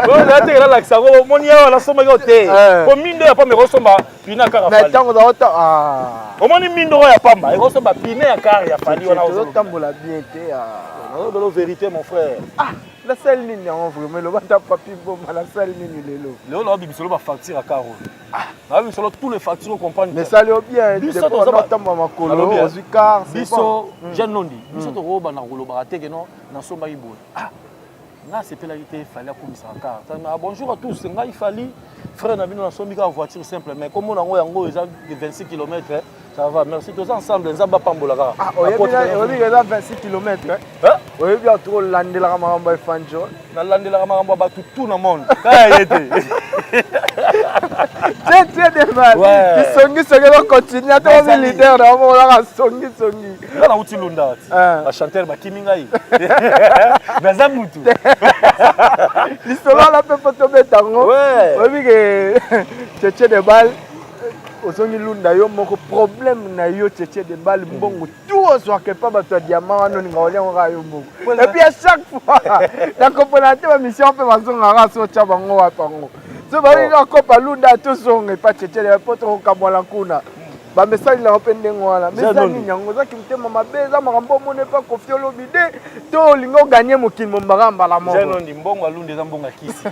Bon la te la lakisa ko moni awa na somba yo te. Po mindo ya pamba ekosomba pine ya car ya Fally. Ntango oza ota ah. Omoni mindo oyo ya pamba ekosomba pine ya car ya Fally wana ozotambola bien te. Ah. Nazobelo vérité mon frère. Ah, nasali nini yango vraiment eloba ata papi mboma nasali nini lelo lelo naobimiselo bafacture ya car oyo. Ah, naobimiselo tous les factures ocomprendre. Mais sali yo bien biso toza makolo ozwi car biso jeune nondi biso tokobanda kolobaka te ke non nasombaki boye. Ah, Nga asepelaki te Fally akumisaka car. Ah, bonjour à tous, ngai Fally, frère na bino nasombi kaka voiture simple mais kombo nango yango eza de 26 km, ça va. Merci, toza ensemble, Nzambe apambola kaka. Ah, oyebi eza 26 km. Hein? Oyebi atu olandelaka makambo ya Efanjo. Nalandelaka makambo ya bato tout na monde. Kaka ye te. Tie tie de mal. Kisongi songi ezo continuer ata omi leader na omo olaka songi songi. Nga nauti Lunda. Ah. Ba chanteur bakimi ngai. Naza mutu. Lisolo wana mpe mpo tobeta yango. Oyebi ke Tchetche de balle ozongi lunda yo moko problème na yo Tchetche de balle mbongo tout ozwaka epa bato ya diamant wana olinga olia yango kaka yo moko. Et puis à chaque fois nakopona te bamission mpe bazongaka so otya bango wapi yango. So bayoki kaka kopa lunda tozonga epa Tchetche de balle mpo tokokamwala kuna. Bamesali na yo mpe ndenge wana. Mais eza nini yango? Ozaki motema mabe, eza makambo omoni epa Koffi Olomide to olingi oganye mokili mobimba mbala moko. Jeune mbongo ya Lunda eza mbongo ya kisi.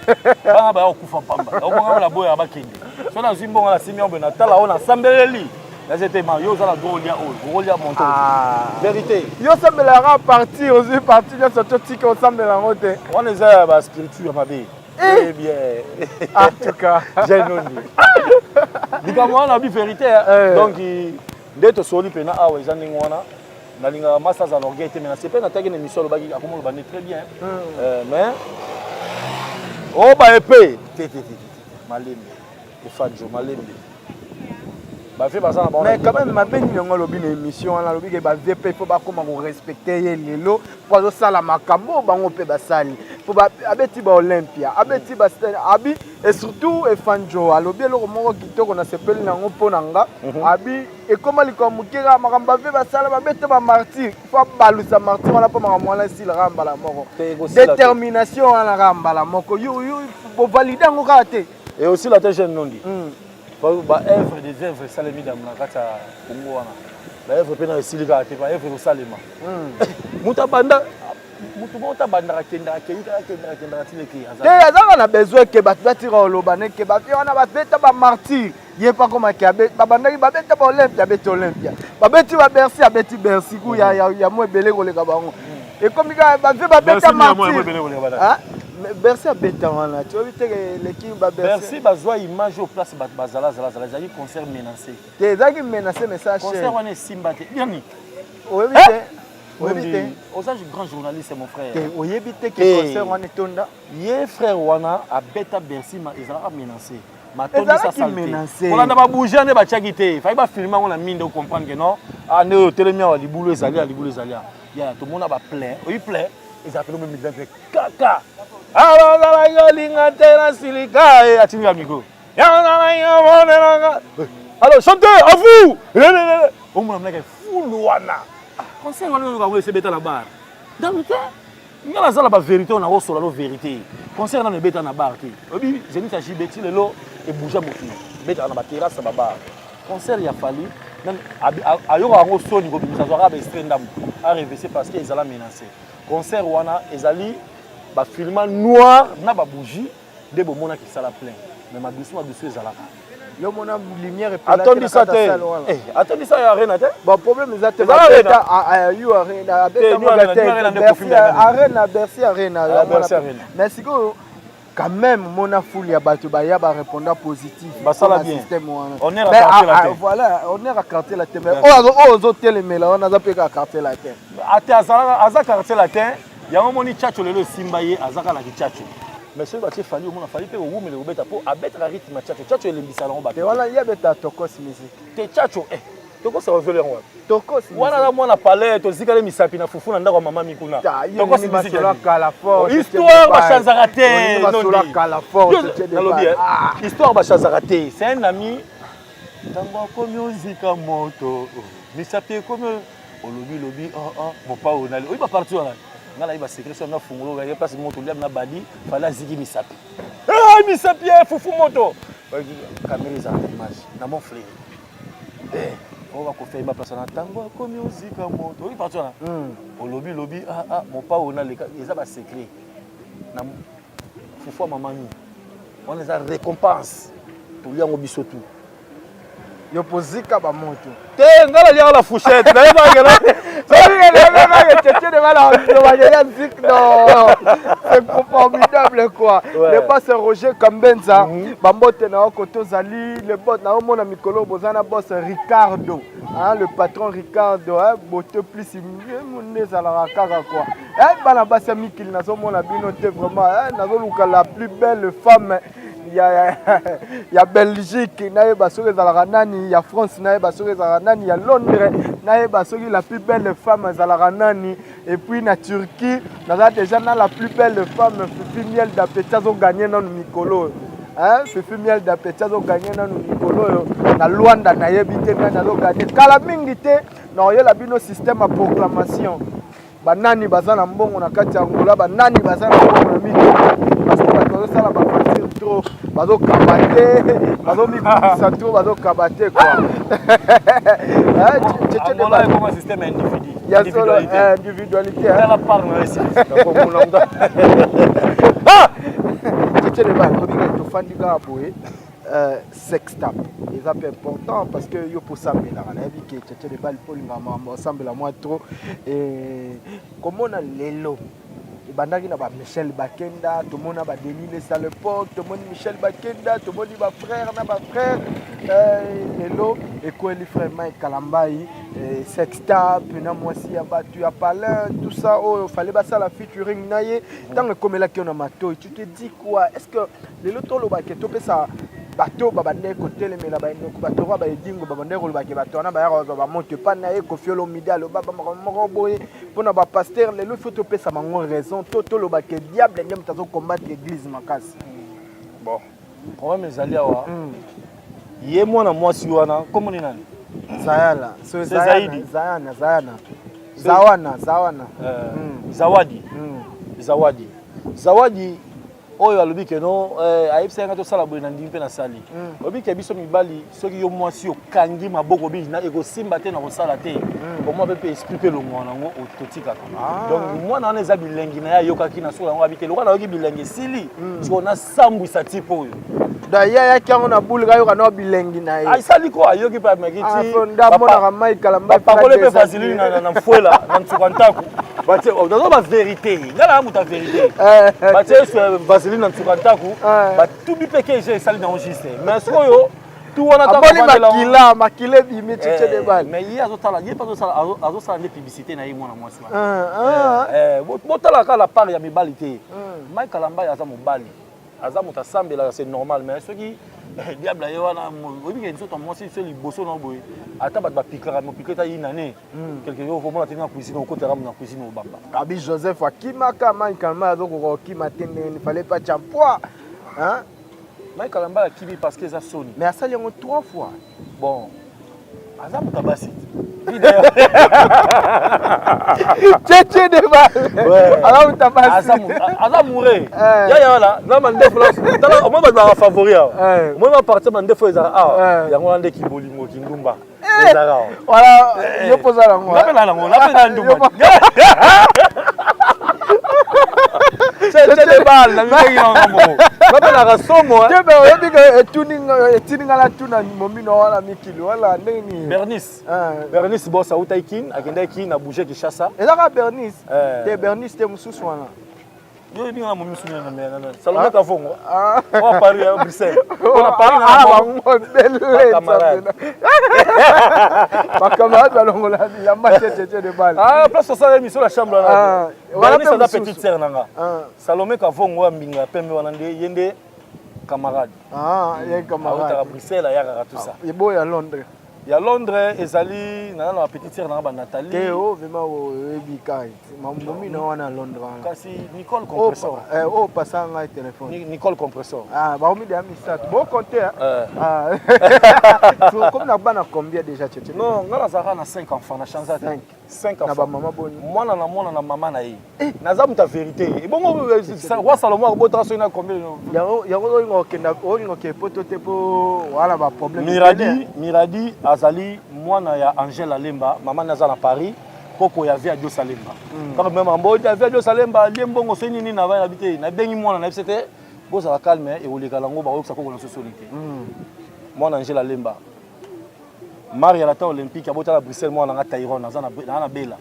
Bana baya kokufa pamba. Okonga na boya bakende. So nazwi mbongo na simi ombe na tala oyo nasambeleli. Naza te ma yo oza na droit olia oyo, okolia monto. Ah. Vérité. Yo osambelaka parti, ozwi parti nyonso totika osambela yango te. Wana eza ya ba spirituel ya mabe. Eh bien. En tout cas. Jeune likambo wana bi vérité eh. Donc nde tosoli mpena awa eza ndenge wana nalingaka masa aza na orgueil te mais nasepeli nataki na émission alobaki akoma oloba nde très bien euh, mais oyo oh, baepe te te te malembe efanjo malembe bavie baza na bango mais quand même mabe nini yango alobi na émission wana alobi ke bavie mpe faut bakoma korespecte ye lelo mpo azosala makambo oyo bango mpe basali mpo abeti ba olympia abeti ba abi et surtout efanjo alobi eloko moko kitoko nasepeli na yango mpo na nga mhm. abi ekoma likambo moke kaka makambo bavie basala babeta bamartyr fo abalusa martyr wana mpo makambo wana esila kaka mbala moko détermination wana kaka mbala moko bovalide yango kaka te Et aussi la jeune nondi. Mm. Ba œuvre des œuvres esalemi na kati ya Congo wana. Ba œuvre pe na esili kaka te, ba œuvre ekosalema. Moto abanda moto moko tabandaka kendaka kei kaka kendaka kendaka tina ekei te azaka na besoin ke bato batika koloba ne ke bato wana babeta bamartyr ye mpe akomaki babandaki babeta baolympia abeti olympia babeti babercy abeti bercy ku ya mo ebele koleka bango ekomi kaka bavie babeta martyr Bercy abeta wana tu oyebi te eleki ba Bercy bazwa image au place bato bazala zala zala ezalaki concert menacé te ezalaki menacé mais ça concert wana esimba te yani oyebi te oyebi te oza grand journaliste mon frère te oyebi te ke concert wana etonda ye frère wana abeta Bercy ma ezalaka menacé matondisa salle kolanda babouge nde batiaki te fai bafilme yango na minde ocomprendre ke non ah nde oyo otelemi awa libulu ezali ya libulu ezali ya tomona baplein oyi plein ezala pene omemi kaka alozalaki olinga te na silika e atindika micro alors chantez à vous omona mnaka fulu wana concert wana oyoka yango esebeta na bar donc te nga naza na baverité oyo nakosola no vérité concert nano ebeta na bar te oyebi zenith ya jb ti lelo ebouja mokili ebetaka na baterrasse na babar concert ya fali ayokaka yango soni kobimisa azwaka baextrait ndambo arevese parce que ezala menacé Concert wana ezali ba filma noir na ba bougie nde bomonaki esala plein mais madusu madusu ezalaka. Yo mona lumière epela atondisa te eh, atondisa ya arena te bon problème eza te babeta ah, ah, yu arena abeta moga te Bercy arena Bercy arena ah, Bercy arena mais sikoyo quand même mona foule ya bato baya ba répondant positif basala bien système wana honneur à quartier latin voilà honneur à quartier latin mais oyo oyo ozotelemela wana aza mpe kaka quartier latin ate azalaka aza quartier latin yango moni tchatcho lelo esimba ye aza kaka na kitchatcho. Mais soki batie Fally, omona Fally mpe kowumela kobeta mpo abetaka rythme ya Tchatcho. Tchatcho elembisaka yango bato. Te, wana ye abeta Tokos musique. Te, Tchatcho, eh, Tokos azweli yango wapi? Tokos wana aza mwana palais, tozikali misapi na fufu na ndako ya mama mikuna. Tokos musique kala fort. Histoire bachanzaka te, nalobi histoire bachanzaka te. C'est un ami, ntango akomi ozika moto, misapi ekomi olobi lobi, oh, oh, mopao nali oyi baparti wana. Ngai nayebi basecret so na fungolo ye place moto liam na badi Fally aziki misapi, misapi fufu moto, kamera ezala na image na mon frère oyo bakofi ayemba place wana, ntango akomi ozika moto, oyi parti wana olobi lobi, mopao naleka, eza basecret na fufu ya mamami wana, eza récompense, tolia yango biso tu. Yo pozika bamoto. Te, ngai naliaka la fourchette, nayebaka. C'est formidable quoi. Ouais. Le boss Roger Kambenza, bambote na koto zali, le boss na omona mikolo bozana boss Ricardo, hein, le patron Ricardo, hein, beauté plus mieux ezalaka kaka quoi. Eh, bana basi ya mikili, nazomona bino te vraiment, hein, nazoluka la plus belle femme ya Belgique, nayeba soki ezalaka nani, ya France, nayeba soki ezalaka nani, ya Londres, nayeba soki la plus belle femme ezalaka nani. Et puis na Turquie, naza déjà na la plus belle femme, Fifi Miel d'Appétit, azoganye nanu mikolo oyo, hein? Fifi Miel d'Appétit azoganye nanu mikolo oyo. Na Lwanda, nayebi te nani azoganye. Kala mingi te nakoyela bino système ya proclamation, banani baza na mbongo na kati ya Angola, banani baza na mbongo na mikili, parce que bato bazosala baventure trop, bazokaba te, bazomikubisa trop, bazokaba te quoi. Angola ekoma système individu. Ya solo, individualité. Tala part na esi. Tchetche de Bal, tobika tofandi kaka boye, sextape eza mpe important parce que yo mpo osambelaka, nayebi ke Tchetche de Bal mpo olingaka makambo osambela mwa trop. Komona lelo ebandaki na bamichel Bakenda, tomona badenis Lesi à l'époque, tomoni Michel Bakenda, tomoni bafrère na bafrère, lelo ekweli frère Mike Kalambai, sextape na mwasi ya bato ya palin, tout ça oyo fallait basala featuring na ye. Ntango ekomelaki yo na matoi, tu te dis quoi? Est ce que lelo tolobake topesa bato babandaki kotelemela baenoko, bato oyo baedingo babandaki kolobake, bato wana bayaka kozwa bamoto epai na ye, Kofi Olomide aloba bamakambo moko boye mpona bapaster, lelo il faut topesa bango raison to tolobake diable nde moto azocombattre église makasi? Bon, problème ezali awa, ye mwana mwasi wana komoni nani? Zayala. So Zaidi. Zayana, Zayana, Zawana, Zawana. Zawadi. Zawadi, Zawadi oyo alobi keno ayebisaki nga tosala boye na ndimi mpe nasali. Oyebi ke biso mibali, soki yo mwasi okangi maboko bi ekosimba te na kosala te, omwa mpe esprit mpe elongwa nango, totikaka. Donc mwana wana eza bilengi na ye ayokaki na soki yango abi te, lokola nayoki bilengi esili, sikoyo nasambwisa type oyo. Da ye ayaki yango na bule, kayoka na bilengi na ye. Asali ko ayoki mpe ameki ti ndamonaka Mike Kalamba. Bapakole mpe vaseline na mfwela na nsuka ntako batie, nazo bavérité, nga na moto ya vérité, batie vaseline na nsuka ntako, batubi mpe ke esali nango juste. Mais sikoyo tu wana aboli makila, makila ebimi, Tchetche de Bal. Mais ye azotala, ye mpe azosala nde publicité na ye mwana mwasi wana. Botala kaka la part ya mibali te. Mike Kalamba aza mobali, aza moto asambelaka, c'est normal. Mais soki diable aye wana, oyebi ke nzoto ya mwasi so liboso na boye, ata bato bapiklaka, mopikle ata yina ne quelque chose, omona te na cuisine, okotaka na cuisine, obamba. Abi Joseph akimaka, Mike Kalamba azokoka kokima te ndenge fallait pas tia poids, hein? Mike Kalamba akimi parce que eza soni. Mais asali yango trois fois. Bon, aza moto abasi. Tchetche de Bal aza moto abasi. Aza moure yaya wana na mandefu, tala omoi bato baka favori awa, omoi bapartir mandefu ezala awa, yango wana nde kibolingo kindumba ezalaka awa. Voilà, yo mpoza nango. Nga mpe na nango, nga mpe na ndumba. Tchetche de Bal na mingi yango moko, nga mpe naka somo. Te, me oyebi ke etuni nga natuna momino wana mikili wala ndenge nini? Bernice. Bernice Boss autaki Kin, akendaki Kin, na bouge Kinshasa. Ezaka Bernice te? Bernice te, mosusu wana. Yo oyebi nga na momi mosusu na na na Salomon Kavongo. Oyo Paris ya Bruxelles. Pona Paris na bango ebele. Ba camarades. Ba camarades balongola bilamba te te de balle. Ah place osala émission la chambre là. Wana pe aza petite sœur na nga. Salomon Kavongo ya mbinga ya pembe wana nde ye nde camarade. Ah, ye camarade. Autaka Bruxelles ayakaka tout ça. Eboya Londres. Ya Londres ezali naza na ba petite sœur na nga ba Nathalie. Te o vraiment oyebi kai momi na wana Londres wana. Kasi Nicole compressor. Eh o passa ngai téléphone. Nicole compressor. Ah ba omi de misato. Bo compter. Eh. Ah. Comme na bana combien déjà tchétché? Non, nga nazalaka na 5 enfants na chanza 5. 5 enfants. Na ba mama boni. Mwana na mwana na mama na ye. Eh. Naza moto ya vérité. Ebongo roi Salomon akobotaka soki na combien? Yango yango olinga okenda olinga okende poto te po wana ba problème. Miradi Miradi azali mwana ya Angèle Alemba, mama na aza na Paris, koko ya Via Dios Alemba. Kaka meme ambo ya Via Dios Alemba alie mbongo soki nini na bana bite, nabengi mwana na biso te bozala calme ekoleka nango bakoyokisa koko na sosoli te. Mwana Angèle Alemba. Maria lata olympique abota na Bruxelles mwana nga Tyrone aza na na Bela.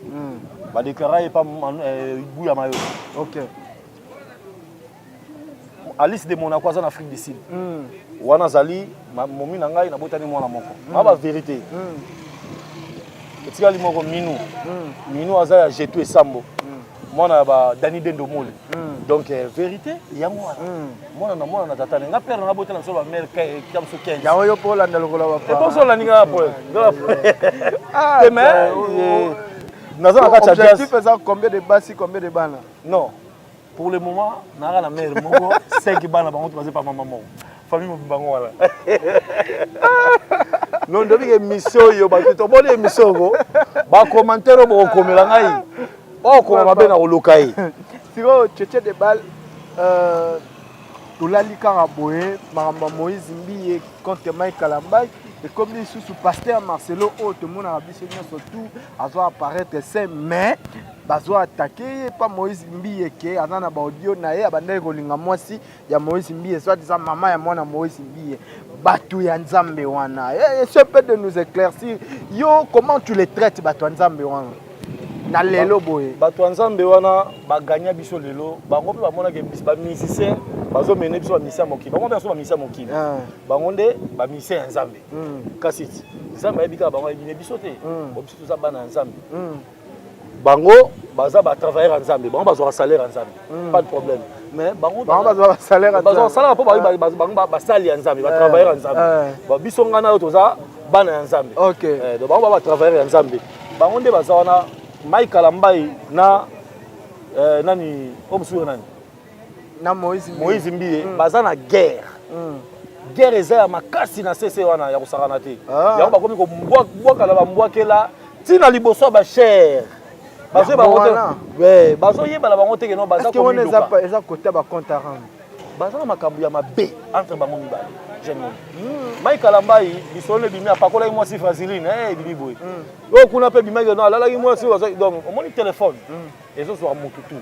Ba déclara ye pa Buya Mayo. OK. Alice de Monaco aza na Afrique du Sud. Wana azali momi na ngai nabotani mwana moko. Ma ba vérité. Etikali moko Minou. Minou aza ya Jetou Esambo. Mwana ya ba Dani Dendo Mole. Donc vérité yango wana. Mwana na mwana na tata na nga père na botana biso ba mère ka biso 15. Yango yo po olanda lokola ba papa. Et po olanda nga po. Te mais naza na kati ya jazz. Objectif eza combien de basi combien de bana? Non. Pour le moment, naka na mère moko 5 bana bango to pa mama moko. Famille mobimba bango wana. Non ndobi émission oyo bato tomoni émission oyo ba commentaire oyo bokokomela ngai okoma mabe na koluka ye. Sikoyo Tchétché de balle tolali kaka boye makambo ya Moïse Mbiye contre Mike Kalambay ekomi lisusu pasteur Marcelo oyo tomonaka biso nyonso tout azo apparaître saint mais bazo attaquer ye pa Moïse Mbiye ke aza na ba audio na ye abandaki kolinga mwasi ya Moïse Mbiye soit disant mama ya mwana Moïse Mbiye bato ya Nzambe wana est-ce peut de nous éclaircir yo comment tu les traites bato ya Nzambe wana na lelo boye bato ya Nzambe wana baganya biso lelo bango mpe bamonaki ba musicien bazomene biso ba musicien ya mokili bango mpe baso ba musicien ya mokili bango nde ba musicien ya Nzambe kasi Nzambe ayebi kaka bango ayebi biso te bo biso toza bana ya Nzambe bango baza ba travailleur ya Nzambe bango bazwaka salaire ya Nzambe pas de problème mais bango bazwaka salaire bazwaka salaire mpo bango basali ya Nzambe ba travailleur ya Nzambe biso ngai na yo toza bana ya Nzambe donc bango ba travailleur ya Nzambe bango nde baza wana Mike Kalambay na nani oyo mosusu nani na Moïse Moïse Mbiye baza na guerre. Guerre eza ya makasi na sese wana ya kosakana te. Yango bakomi kobwakala bambwakela ntina liboso ya bachere. Bazoyebana bango te keno baza komiluka. Eza kota ba compte à rendre. Baza na makambo ya mabe entre bango mibale. Jeune homme. Mike Kalambay lisolo ebimi apakolaki mwasi vaseline ebimi boye. Oyo kuna mpe ebimaki no alalaki mwasi donc omoni téléphone ezozwaka motu tu.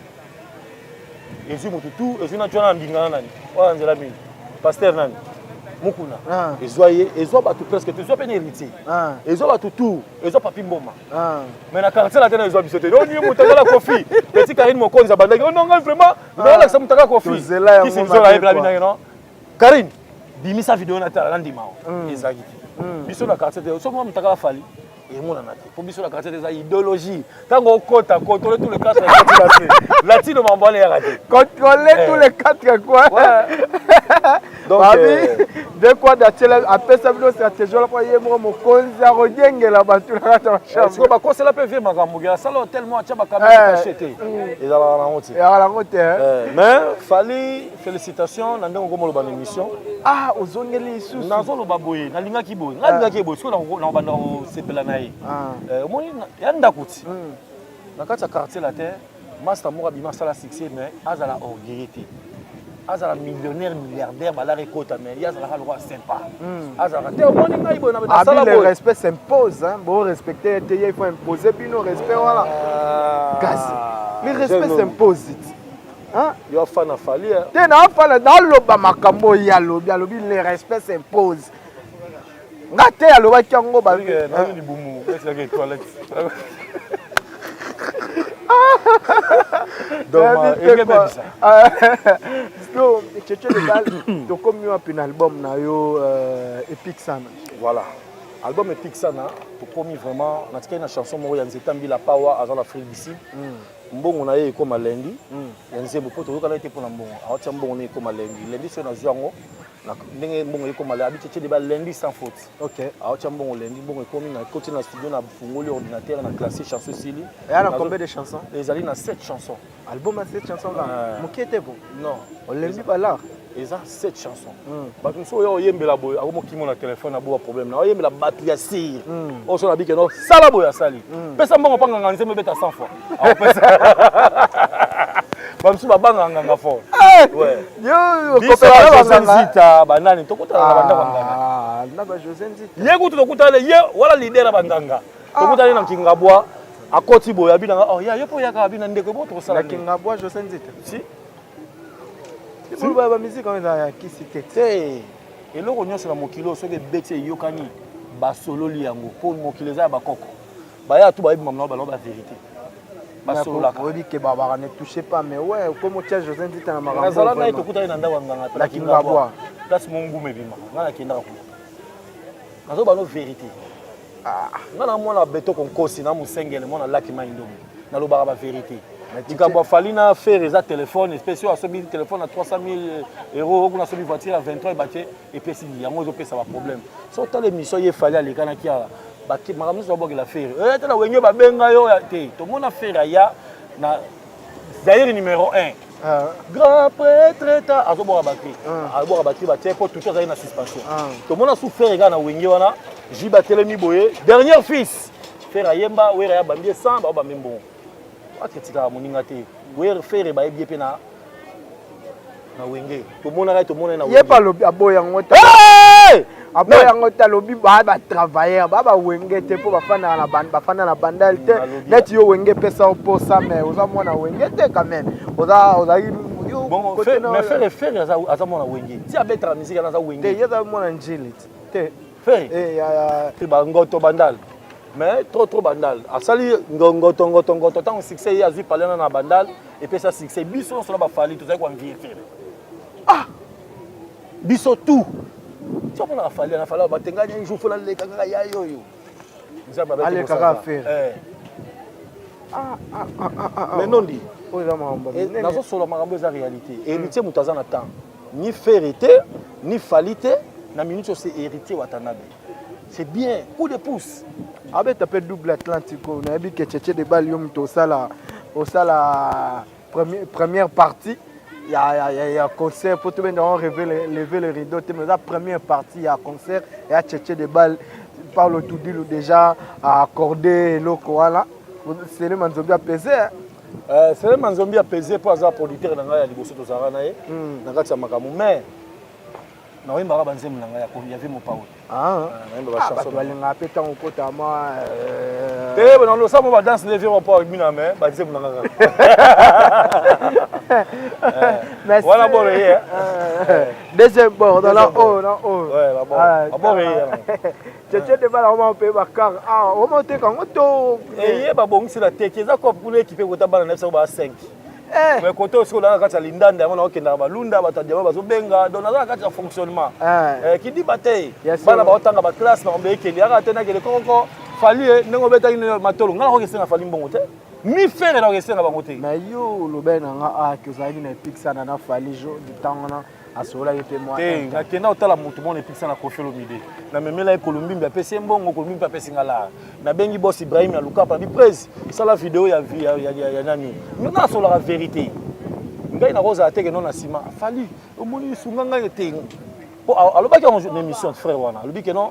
Ezwi motu tu ezwi na twana mbingana nani oyo nzela mingi pasteur nani mukuna ezwa ye ezwa bato presque ezwa mpe na héritier ezwa bato tout ezwa papi mboma mais na quartier la te na ezwa biso te oni moto akala Kofi petit Karine Mokonzi abandaki oh non ngai vraiment nalakisa moto akala Kofi kisi nzola yebela bino non Karine bimisa video na tala na ndima ezalaki te biso na quartier te soki moto akala Fally emonana te po biso na quartier te eza idéologie ntango okota contrôler tous les quatre coins latino mambo wana eyaka te contrôler tous les quatre coins donc de quoi datiela apesa bino stratégie wana mpo ye moko mokonzi akojengela bato na kati ya bachambre bakosela mpe vie makambo ke asala hotel mo atya bakamera caché te ezalaka nango te ezalaka nango te mais Fally félicitation na ndenge okomoloba na émission ah ozongeli lisusu nazoloba boye nalingaki boye ngai nalingaki boye soki nakobanda kosepela na ye omoni ya ndako ti na kati ya quartier la te master moko abima asala succès mais azala orgueilleux te azala millionnaire milliardaire balaka ekota mais ye azalaka lokola sympa azalaka te omoni ngai boye nasala boye le respect s'impose hein bo respecter te il faut imposer bino respect wana kasi le respect s'impose hein yo afana Fally te na afana naloba makambo oyo alobi alobi le respect s'impose nga te alobaki yango libumu toilette. Donc ekebebisa. So Tchetche de Bal, tokomi wapi na album na yo Epic Sana? Voilà. Album Epic Sana, tokomi vraiment natikali na chanson moko ya Nzeta Mbila Power aza na Afrique du Sud. Mbongo na ye ekoma lundi ya nzembo mpo toyokana ete mpona mbongo awatia mbongo na ye ekoma lundi. Lundi soki nazwi yango ndenge mbongo ekoma lundi abi Tchetche de Bal lundi sans faute. Awatia mbongo lundi, mbongo ekomi na koti na studio na fungoli ordinateur na classé chanson esili. Eya na combien de chansons? Ezali na 7 chansons. Album ya 7 chansons kaka? Moke te bo? Non. Olembi balard? Eza 7 chansons. Bato mosusu oyo oyembela boye akomokimo na telefone aboya problème na oyembela bato ya sire. Oyo so nabike no sala boye asali. Pesa mbongo mpa nganga nzembo ebeta 100 fois. Akopesa. Bamosusu babangaka nganga fort. Yo, Biso okopesa José banganga. Nzita banani tokutana na bandako ya nganga. Ah, ndako ya José Nzita. Ye kutu tokutana ye wala leader ya banganga. Tokutani na Kingabwa akoti boye abinanga oh ya yo mpo oyaka abina ndeko bo tokosala Na Kingabwa José Nzita. Si. Bolo ba musique yango eza ya kisi te. Te. Eloko nyonso na mokili oyo soki ebeti eyokani basololi yango mpo mokili eza ya bakoko. Baya tu bayebi mamna baloba vérité. Basololaka. Oyebi ke babaka ne touchez pas mais ouais comme otia José Nzita na makambo. Nazala naye tokutani na ndako ya nganga Na Kingabwa. Place mongume ebima. Nga nakendaka kuna. Nazoba no vérité. Nga na mwana beto konkosi na musengele mwana laki mai ndombe. Nalobaka ba vérité. Likambo ya Fally na Ferre eza téléphone, espèce oyo asobi téléphone na 300 000 euros, kuna asobi voiture ya 23 ebate epesi yango ezopesa ba problème. So tala émission ye Fally alekanaki awa makambo nyonso babwakela Ferre. Eh tala wenge babenga yo te. Tomona Ferre aya na Zaire numéro 1. Grand prêtre ta azobwaka bakri. Azobwaka bakri batie po tout azali na suspension. Tomona su Ferre kaka na wenge wana, Jiba atelemi boye, dernier fils. Ferre ayemba, Wera ya bambie 100, ba bambie mbongo. Aketikaka moninga te. Wera Ferre bayebi ye pe na wenge. Tomonaka ye, tomona ye na wenge. Ye pa alobi aboya yango te. Hey! Aboya yango te, alobi ba ba travailleur, ba ba wenge te po bafanda na ban, bafanda na bandal te. Neti yo wenge pesa oposa mais oza mwana wenge te quand même. Oza ozali yo Bon, côté Ferre, na mais oyo. Ferre, Ferre aza mwana wenge. Ti abetaka musique aza wenge. Te, ye aza mwana njili te. Ferre. Eh, ya, ya. Te ba ngoto bandal. Mais trop trop bandal. Asali ngoto ngoto ngoto tant succès ye azui palena na bandal et puis ça succès biso nyonso na ba Fally tozali ko envier Ferre. Ah! Biso tout. Ti omona Fally na Fally batengani un jour faut naleka kaka ya yoyo. Nzambe abeti Aleka kosala. kaka Ferre. Eh. Ah, ah, ah, ah, ah, ah. Mais non dit. Oyo eza makambo Eh, minene. nazosola makambo eza réalité. Héritier moto aza na temps. Ni Ferre te, ni Fally te, na minute oyo c'est héritier Watanabe. C'est bien, coup de pouce. Abeta pe double Atlantico, nayebi ke Tchetche de Bal yo moto osala, osala première partie ya, ya, ya, ya concert po tobenda on lever, lever le rideau te, mais la première partie ya concert ya Tchetche de Bal Paulo Tudilu déjà a accordé eloko wana. Sele Manzombi a pesé, hein? Sele Manzombi a pesé po aza producteur na ngai ya liboso tozalaka na ye na kati ya makambo, mais naoyembaka ba nzembo na ngai ya vie mopao. Ah. Nayemba ba Ah, chanson bato na balingaka mpe ntango okota mwa, Te, na losa mo ba danse nde vie mopao ebina, mais ba nzembo na ngai kaka. Merci. Wana bord ye, hein? Deuxième bord, dans la Deuxième bord. haut, dans haut. Ouais, la bord. Ah, La bord ye, hein. Tchetche de Bal, on va payer ba car. Ah, on va te kango to. Eye ba bongisi la teke, eza quoi pour équiper kota bana na biso ba 5. Eh. Mais côté aussi on a kati ya lindanda, on a okenda ba lunda, ba tadiama bazo benga, donc naza kati ya fonctionnement. Eh. Eh, qui dit bataille. Yes, sir. Bana ba otanga ba classe, ba mbeke, yaka te na kele koko. Fally ndenge obetaki na matolo, ngala ko senga Fally mbongo te. Mi faire na ko senga bango te. Mais yo lobe na nga ah que ozalaki na Epic Sana na Fally jo du temps wana asololaki mpe mwa Te, un temps. nakenda kotala motu moko na Epic Sana Koffi Olomide. Namemela ye Kolumbimbi, apesi ye mbongo, Kolumbimbi mpe apesi nga lar. Nabengi boss Ibrahim ya Lukapa, nabi prese, sala video ya vi-, ya, ya, ya, ya nani. Nga nasololaka vérité. Ngai nakozala te ke non na nsima. Fally, omoni sunga ngai te. Po, alobaki yango na émission frère wana. Alobi ke non,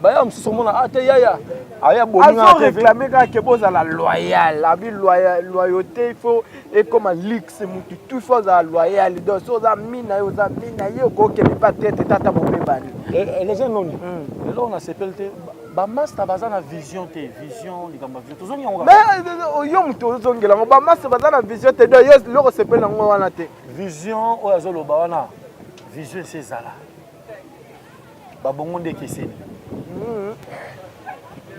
baya mosusu omona, ah, te, yaya. Aya boninga na Azo TV. réclamer kaka ke bozala loyal. Abi loyauté, il faut ekoma luxe, mutu tout faut ozala loyal. Donc, so oza mina ye, oza mina ye, okokende pa tete, tata bobebani. Les jeunes noni. Lelo on a sepel te, ba master baza na vision te, vision likambo ya vision. Tozongi yango kaka. Mais yo mutu ozongela yango, ba master baza na vision te, donc yo loko sepel yango wana te. Vision oyo azoloba wana, vision ese ezala. Ba bongo nde ekeseni.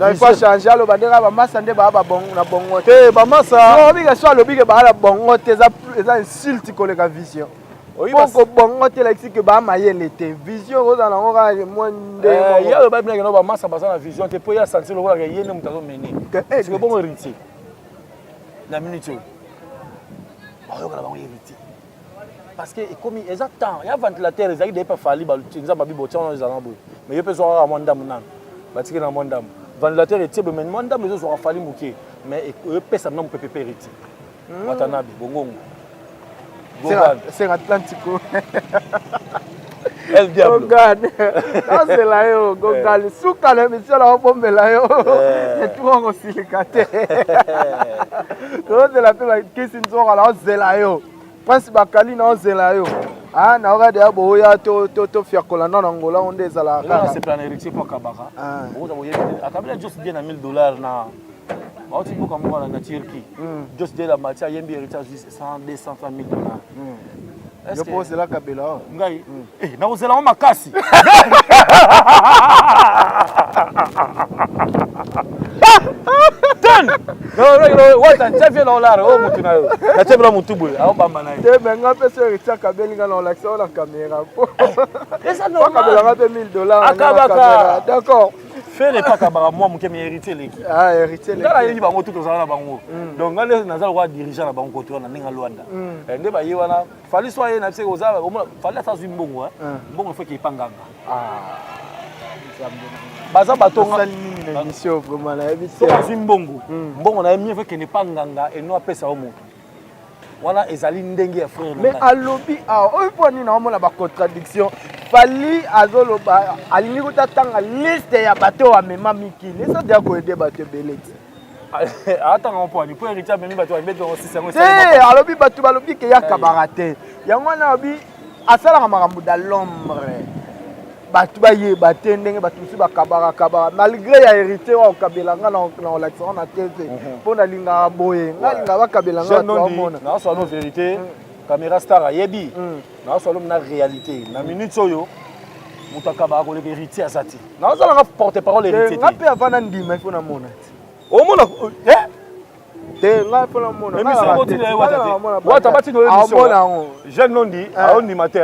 Donc il faut changer aloba ndenge bamasa nde baa na bongo te. Bamasa obika so alobi ke baa na bongo te, eza insulte koleka vision. Po kobongo te elakisi ke baa mayele te. Vision kozala nango kaka mwa nde. Ye aloba binake no bamasa baza na vision te, mpo ye asentir lokola ke ye nde moto azomene. Siko bongo Héritier na minute oyo bayokana bango Héritier, parce que ekomi eza temps ya ventilateur. Ezalaki deyepa Fally, Nzambe abi botia wana ezalanga boye, mais ye mpe ezwaka kaka mwa ndambo nano, batiki na mwa ndambo ventilateur etie boye, mais mwa ndambo ezozwaka Fally moke, mais epesa mna mopepe mpe Héritier Watanabe bongongo. Ser Atlantico. El Diablo. Gogan. Nazela yo, Gogan. Suka na émission na obombela yo. Etuka kosilika te. Tozela mpe bakisi nzoka na ozela yo. Prince Bakali na ozela yo. Ah, na oka deya boya tofiakola nano Angola ngo nde ezalaka kaka. Sepela na Héritier mpo akabaka. Okoza boyebi te. Akabela Jos Die na 1000 $ na bauti mboka moko na Turquie. Jos Die la mati ayembi, Héritier azwi 100, 200, 1000 dollars. Yo mpo ozela kabela oyo? Ngai nakozela ngo makasi. Ten wata tia vie na olare oyo motu na yo natia bila motu boye aobamba na ye. Te, me nga mpe so Héritier akabeli nga, na olakisa oyo na caméra po eza akabelanga mpe 1000 $. Akabaka. D'accord. Ferre epa akabaka mwa moke, mais Héritier eleki. Ah, Héritier. Nga nayebi bango tu, tozala na bango, donc nga nde naza lokola dirigeant na bango kote wana ndenge Lwanda nde baye wana. Fally so aye na biso, oza omona Fally asa azwi mbongo, mbongo efo ekepa nganga. Baza bato. Osali nini na émission vraiment, nayebi te. Soki azwi mbongo, mbongo na ye mieux ekende pa nganga eno apesa yo moto wana, ezali ndenge ya frère na Mais ngai. Alobi awa oyo mpo nini naomona bacontradiction? Fally azoloba alingi kuta tanga liste ya bato oyo amema mikili, eza deya koaider bato ebele te. Atanga mpo ani? Mpo Héritier amemi bato babeti bango sisi yango. Te, alobi bato balobi ke yakabaka te, yango wana alobi asalaka makambo dans l'ombre, bato bayeba te ndenge bato mosusu bakabaka kabaka. Malgré ya Héritier oyo akabela nga, na kolakisa ngo na TV mpo nalingaka boye, nga alingaka bakabela nga, bato baomona. Naosala no vérité, caméra star ayebi, naosala na réalité. Na minute oyo moto akabaka koleka Héritier aza te. Naozalanga porte parole Héritier. Nga te. Mpe avant nandima, ifo namona te. Omona. Te, ngai mpo namona. Émission botina ye Wata te, Wata batina oyo émission. Aomona yango. Jeune Nondi aondima te.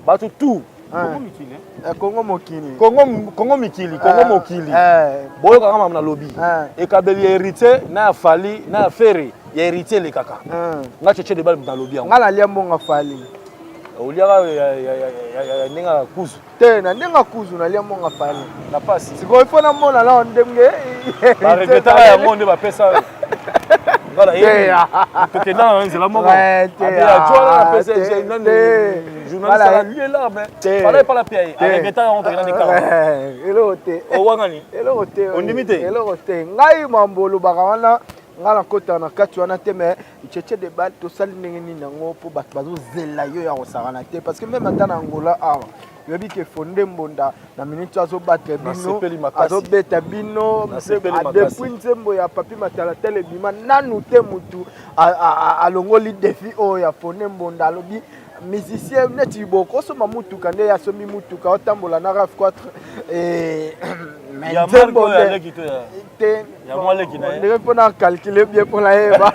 Bato tout Kongo mikili. Kongo mokili. Kongo, Kongo mikili, Kongo mokili, boyokaka mama nalobi. Ekabeli ya Héritier na ya Fally na ya Ferre, ya Héritier elekaka. Nga Cheche de Bal nalobi yango. Nga nalia mbongo Fally. Oliaka ya ndenge ya kuzu? Te, na ndenge kuzu, nalia mbongo Fally. Na pasi. Sikoyo ifo namona nao ndenge. Baregretaka yango nde bapesa yo. Ngala tokenda na nzela moko wana, napesa journaliste alie larme fala epala pia ye, aregretaka yango, tokenda nde kaka. Eloko te. Owangani? Eloko te. Ondimi te? Eloko te. Ngai mambo olobaka wana, ngai nakota na kati wana te. Mais Cheche de Bal, tosali ndenge nini yango mpo bato bazozela yo ya kosakana te? Parce que même ata na Angola awa, yoyebi ke Fonde Mbonda na minute azobattre bino. Nasepeli makasi. Azobeta bino. Nasepeli makasi. Depuis nzembo ya Papi Matalatala ebima nanu te, mutu alongoli défi oyo ya Fonde Mbonda. Alobi musicien neti boko osomba mutuka nde asombi mutuka, otambola na RAV4. Ya Mark oyo aleki to ya te? Ya mwa leki na ye. Ndenge mpona calcule bien, mpona yeba,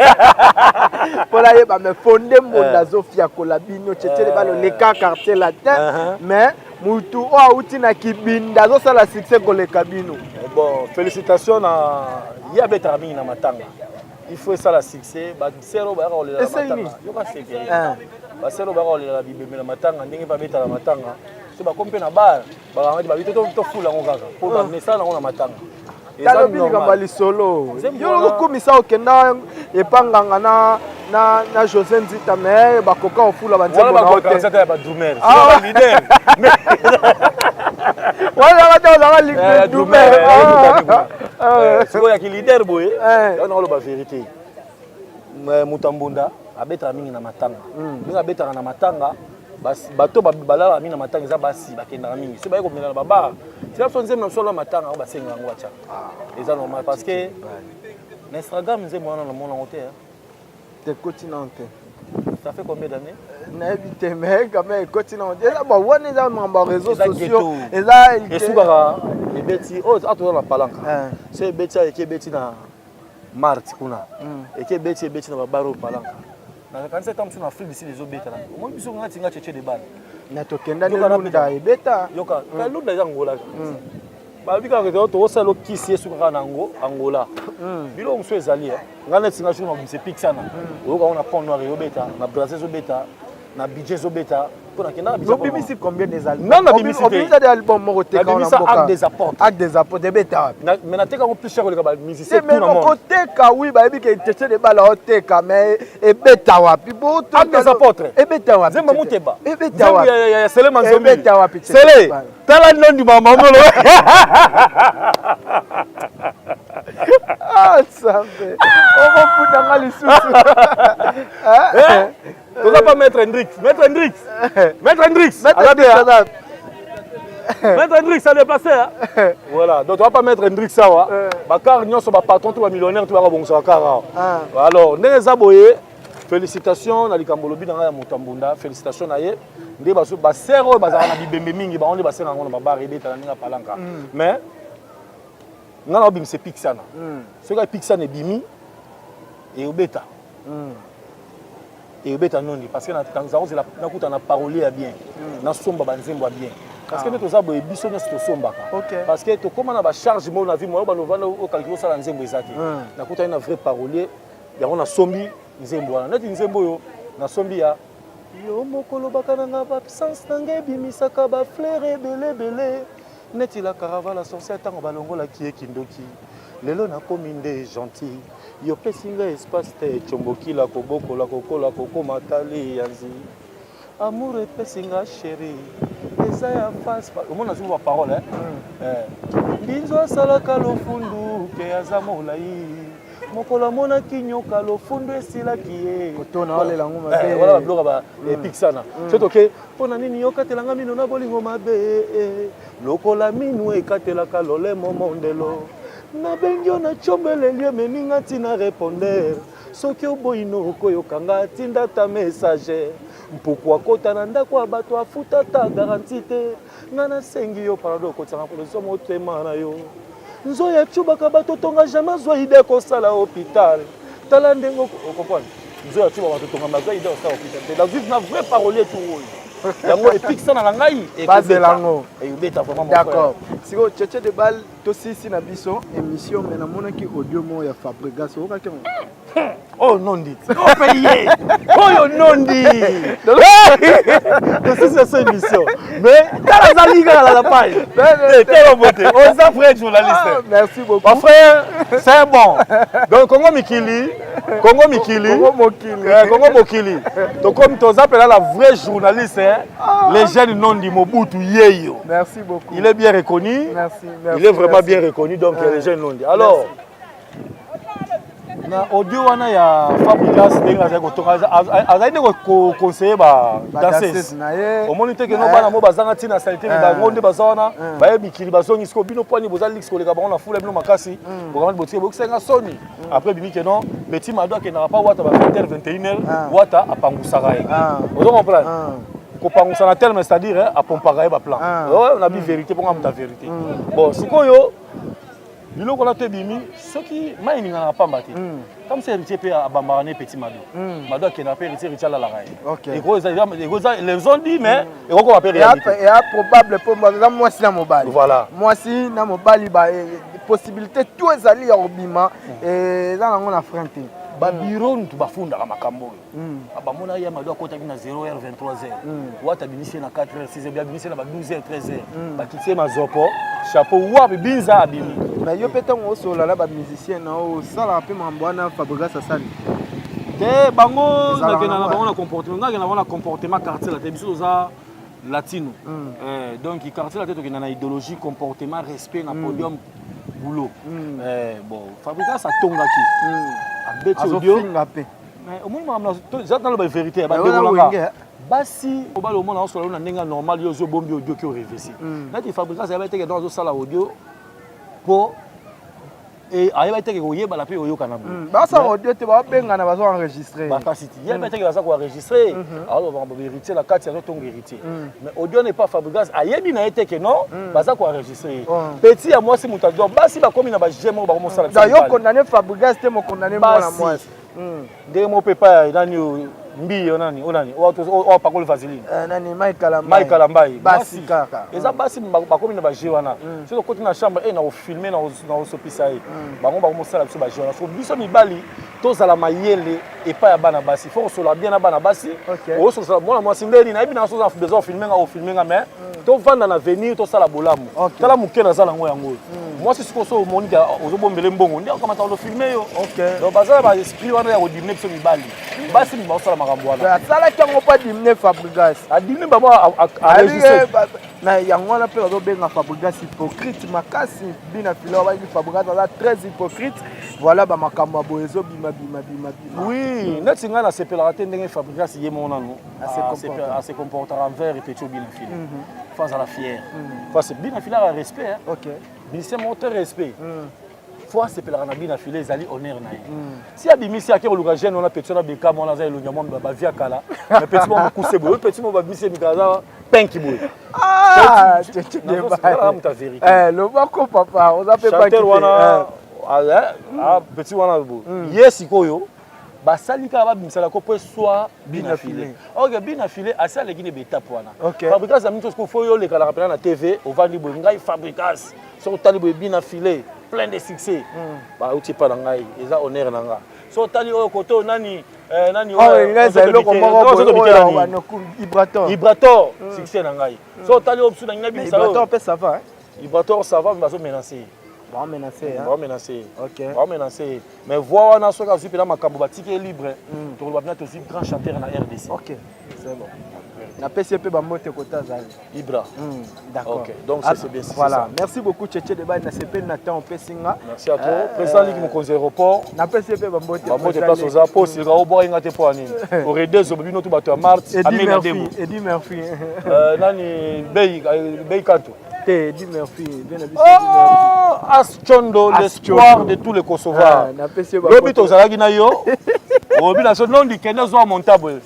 mais Fonde Mbonda azofiakola bino. Cecele baloleka Quartier Latin, mais mutu oyo awuti na Kibinda azosala succès koleka bino. Bon, félicitation na ye. Abetaka mingi na matanga, il faut esala succès. Basere oyo bayaka kolela na Esali matanga, yoka sécurité. Basere oyo bayaka kolela bibembe na matanga, ndenge mpe abetaka matanga, so bakomi mpe na bar, bakangati babi tofula yango kaka mpo bamesala nango na matanga. Eza Talobi likambo ya normal. lisolo. Nzembo Yo wana- okomisa okenda epa nganga na José Nzita, mais bakoka ofula wana banzembo na yo bakoka te. te ya badrumer, Ah. baleader. Wana kata ozalaka drummer. Sikoyo yaki leader boye, yango nakoloba vérité. Moto ya mbunda abetaka mingi na matanga. Ndenge abetaka na matanga, bato balalaka mingi na matanga, eza basi bakendaka mingi so baye komela na babar. Tika biso nzembo na biso na matanga yango, basenga yango, batya, eza normal. Parce que na Instagram nzembo wana namona yango te. Te, koti nano te. Ça fait combien d'années? Nayebi te, mais quand même ekoti na eza ba wana, eza makambo ya réseaux sociaux, eza esukaka ebeti oyo atoza na palanka so ebeti, eke ebeti na marte kuna, eke ebeti, ebeti na babare oyo palanka. Nakanisa ata mosusu na Afrique du Sud ezobeta. Omoni biso nga tinga Tchetche de Bale. Na tokenda nde Lunda ebeta. Yoka, Lunda eza Ngola. Balobi kaka tokosala okisi esuka kaka na yango Angola. Biloko mosusu ezali nga neti nga jour mabimisa epikisana, oyoka ngo na Pont Noir eyobeta, na Brazil ezobeta, na budget ezobeta, mpo nakendaka. Obimisi combien des albums? Non, nabimisi te. Obimisa de album moko te. Nabimisa Acte des Apôtres. Acte des Apôtres ebeta wapi? Mais nateka yango plus cher koleka bamusicien tout na monde. Oteka, oui, bayebi ke Tete de Bala oteka, mais ebeta wapi? Acte des Apôtres. Ebeta wapi? Nzembo Muteba. Ebeta wapi? Ya Selema Nzombi. Ebeta wapi? Sele tala nondi mamamolo. Ah, Nzambe, okofutanga lisusu. Toza pa Maître Hendrix, Maître Hendrix, Maître Hendrix, Maître Hendrix a déplacé. Voilà, donc toza pa Maître Hendrix awa. Bakar nyonso, bapatron to bamillionnaire to bakabongisa bakar awa. Alors ndenge eza boye, félicitation na likambo olobi na ngai ya moto ya mbunda. Félicitation na ye nde basere oyo bazalaka na bibembe mingi, bango nde basenga yango na babare, ebetala ndenge apalanka. Mais nga na obimisa epikisana, soki epikisana ebimi, eyobeta, eyobeta nondi, parce que nakozela nakuta na parolier ya bien, nasomba banzembo ya bien, parce que nde toza boye, biso nyonso tosombaka, parce que tokóma na bacharge moko na vie moyo bano ocalcule osala nzembo eza te. Nakutani na vrai parolier, yango nasombi nzembo wana, neti nzembo oyo nasombi ya yo moko olobaka na nga, baabsence na ngai ebimisaka bafleur ebelebele neti la caravane sorcière. Ntango balongolaki ye kindoki, lelo nakomi nde gentil. Yopesi ngai espace te, tiombokila kobokola kokola kokoma tali ya nzi. Amour epesi nga chéri, eza ya face. Omona nazwi baparole mbinzo asalaka lofundu ke aza molai. Mokolo amonaki nyoka, lofundu esilaki ye. Wana babiloko baepikisana. So toke mpo na nini yokatelanga mino na bolingo mabe lokola minu ekatelaka lolemo mondelo? Nabengi yo na tiombeleli, ememinga ntina répondeur. Soki oboyi nokoyokanga, tinda ta message. Mpuku akota na ndako ya bato, afuta ta garantie te. Nga nasengi yo pardon, okotisanga mpona motema na yo. Nzoyi acubaka bato tonga, jamais azwa idée kosala hôpital. Tala ndenge ocomprendre, nzoyi acubaka bato tonga, azwa idée kosala hôpital te. Nazwi na vrai parolier tour oyo, yango epikisana na ngai. Bazelango. Eyobeta vraiment. D'accord. Sikoyo, Tchetche de Balle, tosisi na biso émission, mais namonaki audio moko ya Fabregas, okaki yango? Oyo nondi ope ye, oyo nondi. Tosisi na so émission, mais tala azali kaka na page. Tala bote, oza vrai journaliste. Merci beaucoup. Mon frère, c'est bon. Donc Congo Mikili, Congo Mikili. Congo Mokili. Congo Mokili, tokomi, toza mpena la vraie journaliste, hein? Les jeunes nondi Mobutu yeyo. Merci beaucoup. Il est bien reconnu. Merci, merci. Il est vraiment merci. Bien reconnu, donc les jeunes nondi. Alors na audio wana ya Fabrigas, ndenge azali kotonga, azali nde koconseille badanseuse. Omoni te keno bana mo bazanga ntina salite, me bango nde baza wana, baye mikili, bazongi sikoyo. Bino pwani boza lix koleka bango na fula bino makasi, bokamati botie bokisenga soni. Après bimi keno petit Mado akendaka pa Wata ba 20 h 21 h, Wata apangusaka ye. Ozo comprendre, kopangusa na terme, c'est-à-dire apompaka ye baplan na bi vérité mponga moto ya vérité. Bon, sikoyo biloko wana to ebimi, soki mai eninganaka pamba te, comme c'est Héritier mpe abambaka ne petit Mado, Mado akendaka mpe Héritier, Héritier alalaka ye. Ekoza, les ont dit, mais ekokoma mpe réalité. Eya probable mpo eza mwasi na mobali. Voilà. Mwasi na mobali, ba possibilité tout ezali ya kobima, eza nango na frein te. Babiro mutu bafundaka makambo oyo, bamona ya Mado akotaki na 0 h 23 h, Wata abimisi ye na 4 h 6 h, abimisi ye na ba 12 h 13 h, bakiti ye mazopo chapeau wapi binza abimi. Mais yo mpe, ntango osolola na bamusicien na osalaka mpe makambo wana Fabregas asali? Te, bango nakenda na bango na comportement, nga nakenda bango na comportement quartier la te. Biso toza latino, donc quartier la te, tokenda na idéologie, comportement, respect na podium, boulot. Bon, Fabregas atongaki, abeti audio. Azofinga mpe. Omoni makambo eza, naloba vérité ya bandeko nanga basi, mobali omona osola na ndenge ya normal, yo ozobombi audio ki orevesi. Neti Fabregas ayeba teke, donc azosala audio mpo Ayebaki te ke koyebana mpe koyokana boye. Basala audio te, babengana, bazo enregistre. Bakasi ti yebaki te ke baza koenregistre, alobaka héritier na kati, azotonga héritier, mais audio n'est pas. Fabrigas ayebi na ye te ke non, baza koenregistre ye. Petit ya mwasi, moto ado basi bakomi na baje moko bakomosala. Yo condamné Fabrigas te, mokondamné mwana mwasi. Ndenge moko mpe epai ya nani oyo, mbi yo nani, oyo nani oyo apakoli vaseline? Nani, Mike Kalambai. Mike Kalambai. Basi kaka. Eza basi bakomi na baje wana. Soki okoti na chambre e na kofilme na kosopisa ye, bango bakomosala biso baje wana. So biso mibali tozala mayele epai ya bana basi. Faut kosola bien na bana basi. Okosola mwana mwasi ndeni nayebi na soza besoin ofilme nga, ofilme nga, mais tovanda na venir, tosala bolamu. Tala moke naza nango yango oyo. Mwasi sikoyo, so omoni ke ozobombele mbongo, nde okamata olofilme yo. Donc baza na baesprit wana ya kodimine biso mibali. Basi baosala makambo wana. Asalaki yango mpo adimine Fabrigas. Adimine bango, aregistre. Na yango wana mpe bazobenga Fabrigas hypocrite makasi. Bina filo bayebi Fabrigas aza très hypocrite. Voilà, bamakambo ya boye ezobima bima bima bima. Oui, neti ngai nasepelaka te ndenge Fabrigas ye moko nano ase comportaka envers petit Bina File. Faut azala fier, parce Bina File aka respect, hein. Musicien moko très respect, faut asepelaka na Bina File, ezali honneur na ye. Si abimisi, ake koluka jeune wana, petit wana beka mwana aza elongi ya mwa bavia kala, mais petit mwa mokuse boye, petit moko babimisi ye mikala aza penki boye. Ah, moto ya vérité. Lobako papa oza mpe. Chanteur wana, petit wana boye, ye sikoyo basali kaka babimisalako mpo eswa Bina File. Ok, Bina File asi aleki ne baetape wana. Fabrigas ya mingi, sikoyo faut yo olekalaka mpena na TV, ovandi boye, ngai Fabrigas, soki otali boye Bina File plein de succès, bauti epa na ngai, eza honneur na nga. So otali oyo kote oyo nani, nani? Eloko moko Ibrator. Ibrator, succès na ngai. So otali oyo biso na ngai nabimisa. Ibrator mpe ça va. Ibrator ça va, mais bazomenace ye. Baomenace. Baomenace ye, baomenace ye, mais voix wana soki azwi mpena makambo, batiki ye libre, tokoloba mpena tozwi grand chanteur na RDC. Ok, c'est bon, napesi ye mpe bambote kota azali. Ibra. D'accord. Ok, donc c'est bien. Voilà, ça. Merci beaucoup Tchétché de Bali, nasepeli na temps opesi nga. Merci à toi. Président Ligue Mokonzi Aéroport. Napesi ye mpe bambote. Bambote place oza po silika obwaki nga te mpo ya nini? Oredezo bino tu bato ya Marte. Eddie Murphy, Eddie Murphy. Nani, Bei Bei Kanto. Te, Eddie Murphy, bien na biso. Oh, As Chondo, l'espoir de tous les Kosovars. Napesi ye. Lobi tozalaki na yo. Obi na so nondi kende zwa montable.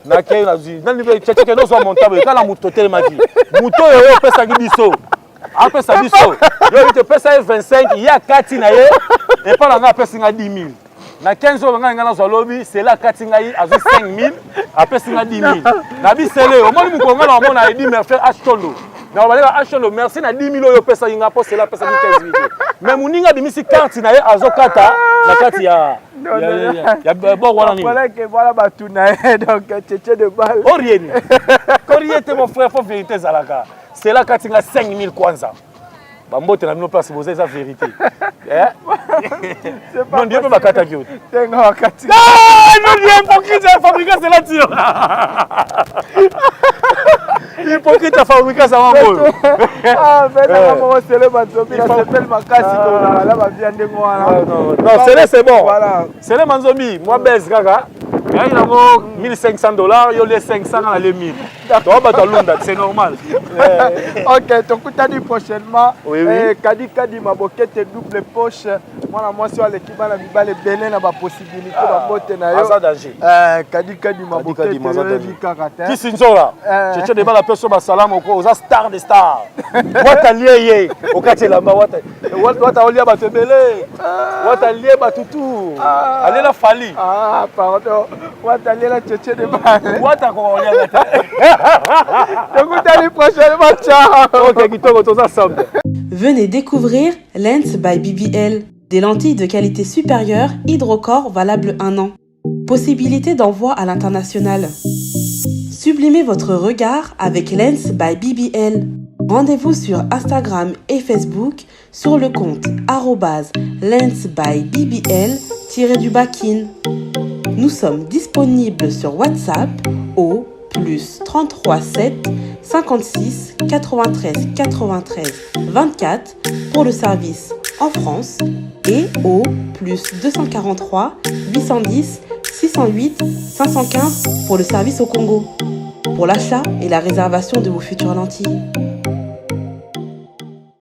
Nakei nazwi nani mpe Tchétché kende ozwa montable. Kala moto totelemaki. Moto oyo oyo opesaki biso. Apesa biso. Yo topesa ye 25, ye akati na ye. Epa na ngai apesi ngai 10 000. Na 15 oyo ngai nazwa lobi, sele akati ngai, azwi 5 000, apesi ngai 10 000. Nabi sele, omoni mokolo ngai na omona Edi Murphy Ashtondo. Na balega Ashtondo, merci na 10 000 oyo opesaki ngai, mpo sele apesaki 15 000. Mais moninga abimisi carte na ye, azokata na kati ya bor wana nini? Voilà que voilà bato na ye, donc Tchétché de Balle. Orieni. Korie te mon frère, faut vérité ezalaka. Sele akati ngai 5 000 kwanza. Bambote na bino place boza, eza vérité. Non, ndiye mpe bakataki yo. Tenga wakati. Non, ndiye hypocrite ya Fabrigas elati yo. Hypocrite ya Fabrigas awango oyo. Venanga moko sele banzombi, nasepeli makasi tozala bavia ndenge wana. Non, sele c'est bon. Voilà. Sele manzombi, mwa bese kaka. Yaki nango 1500 $, yo lie 500, nga na lie 1000. Toa bato alunda, c'est normal. Ok, tokutani prochainement. Oui, oui. Eh, kadi kadi mabokete double poche, mwana mwasi oyo aleki bana mibale ebele na bapossibilité, bambote na yo. Aza danger. Eh, kadi kadi mabokete, Kadi, aza oyebi danger. kaka te. Kisi nzola. Eh. Tchétché de bala peso basalamu oko oza star de star. Wata lie ye okati elamba wata wata olia bato ebele. Wata lie bato tu. Alela Fali. Ah, pardon, watalela Tchétché de Bale. Wata kokolia te. Tokutani prochainement, ciao. Ok, kitoko, toza ensemble. Venez découvrir Lens by BBL, des lentilles de qualité supérieure hydrocore valables un an. Possibilité d'envoi à l'international. Sublimez votre regard avec Lens by BBL. Rendez-vous sur Instagram et Facebook sur le compte @lens by BBL-du kin. Nous sommes disponibles sur WhatsApp au plus 33 7 56 93 93 24 pour le service en France et au plus 243 810 608 515 pour le service au Congo. Pour l'achat et la réservation de vos futures lentilles.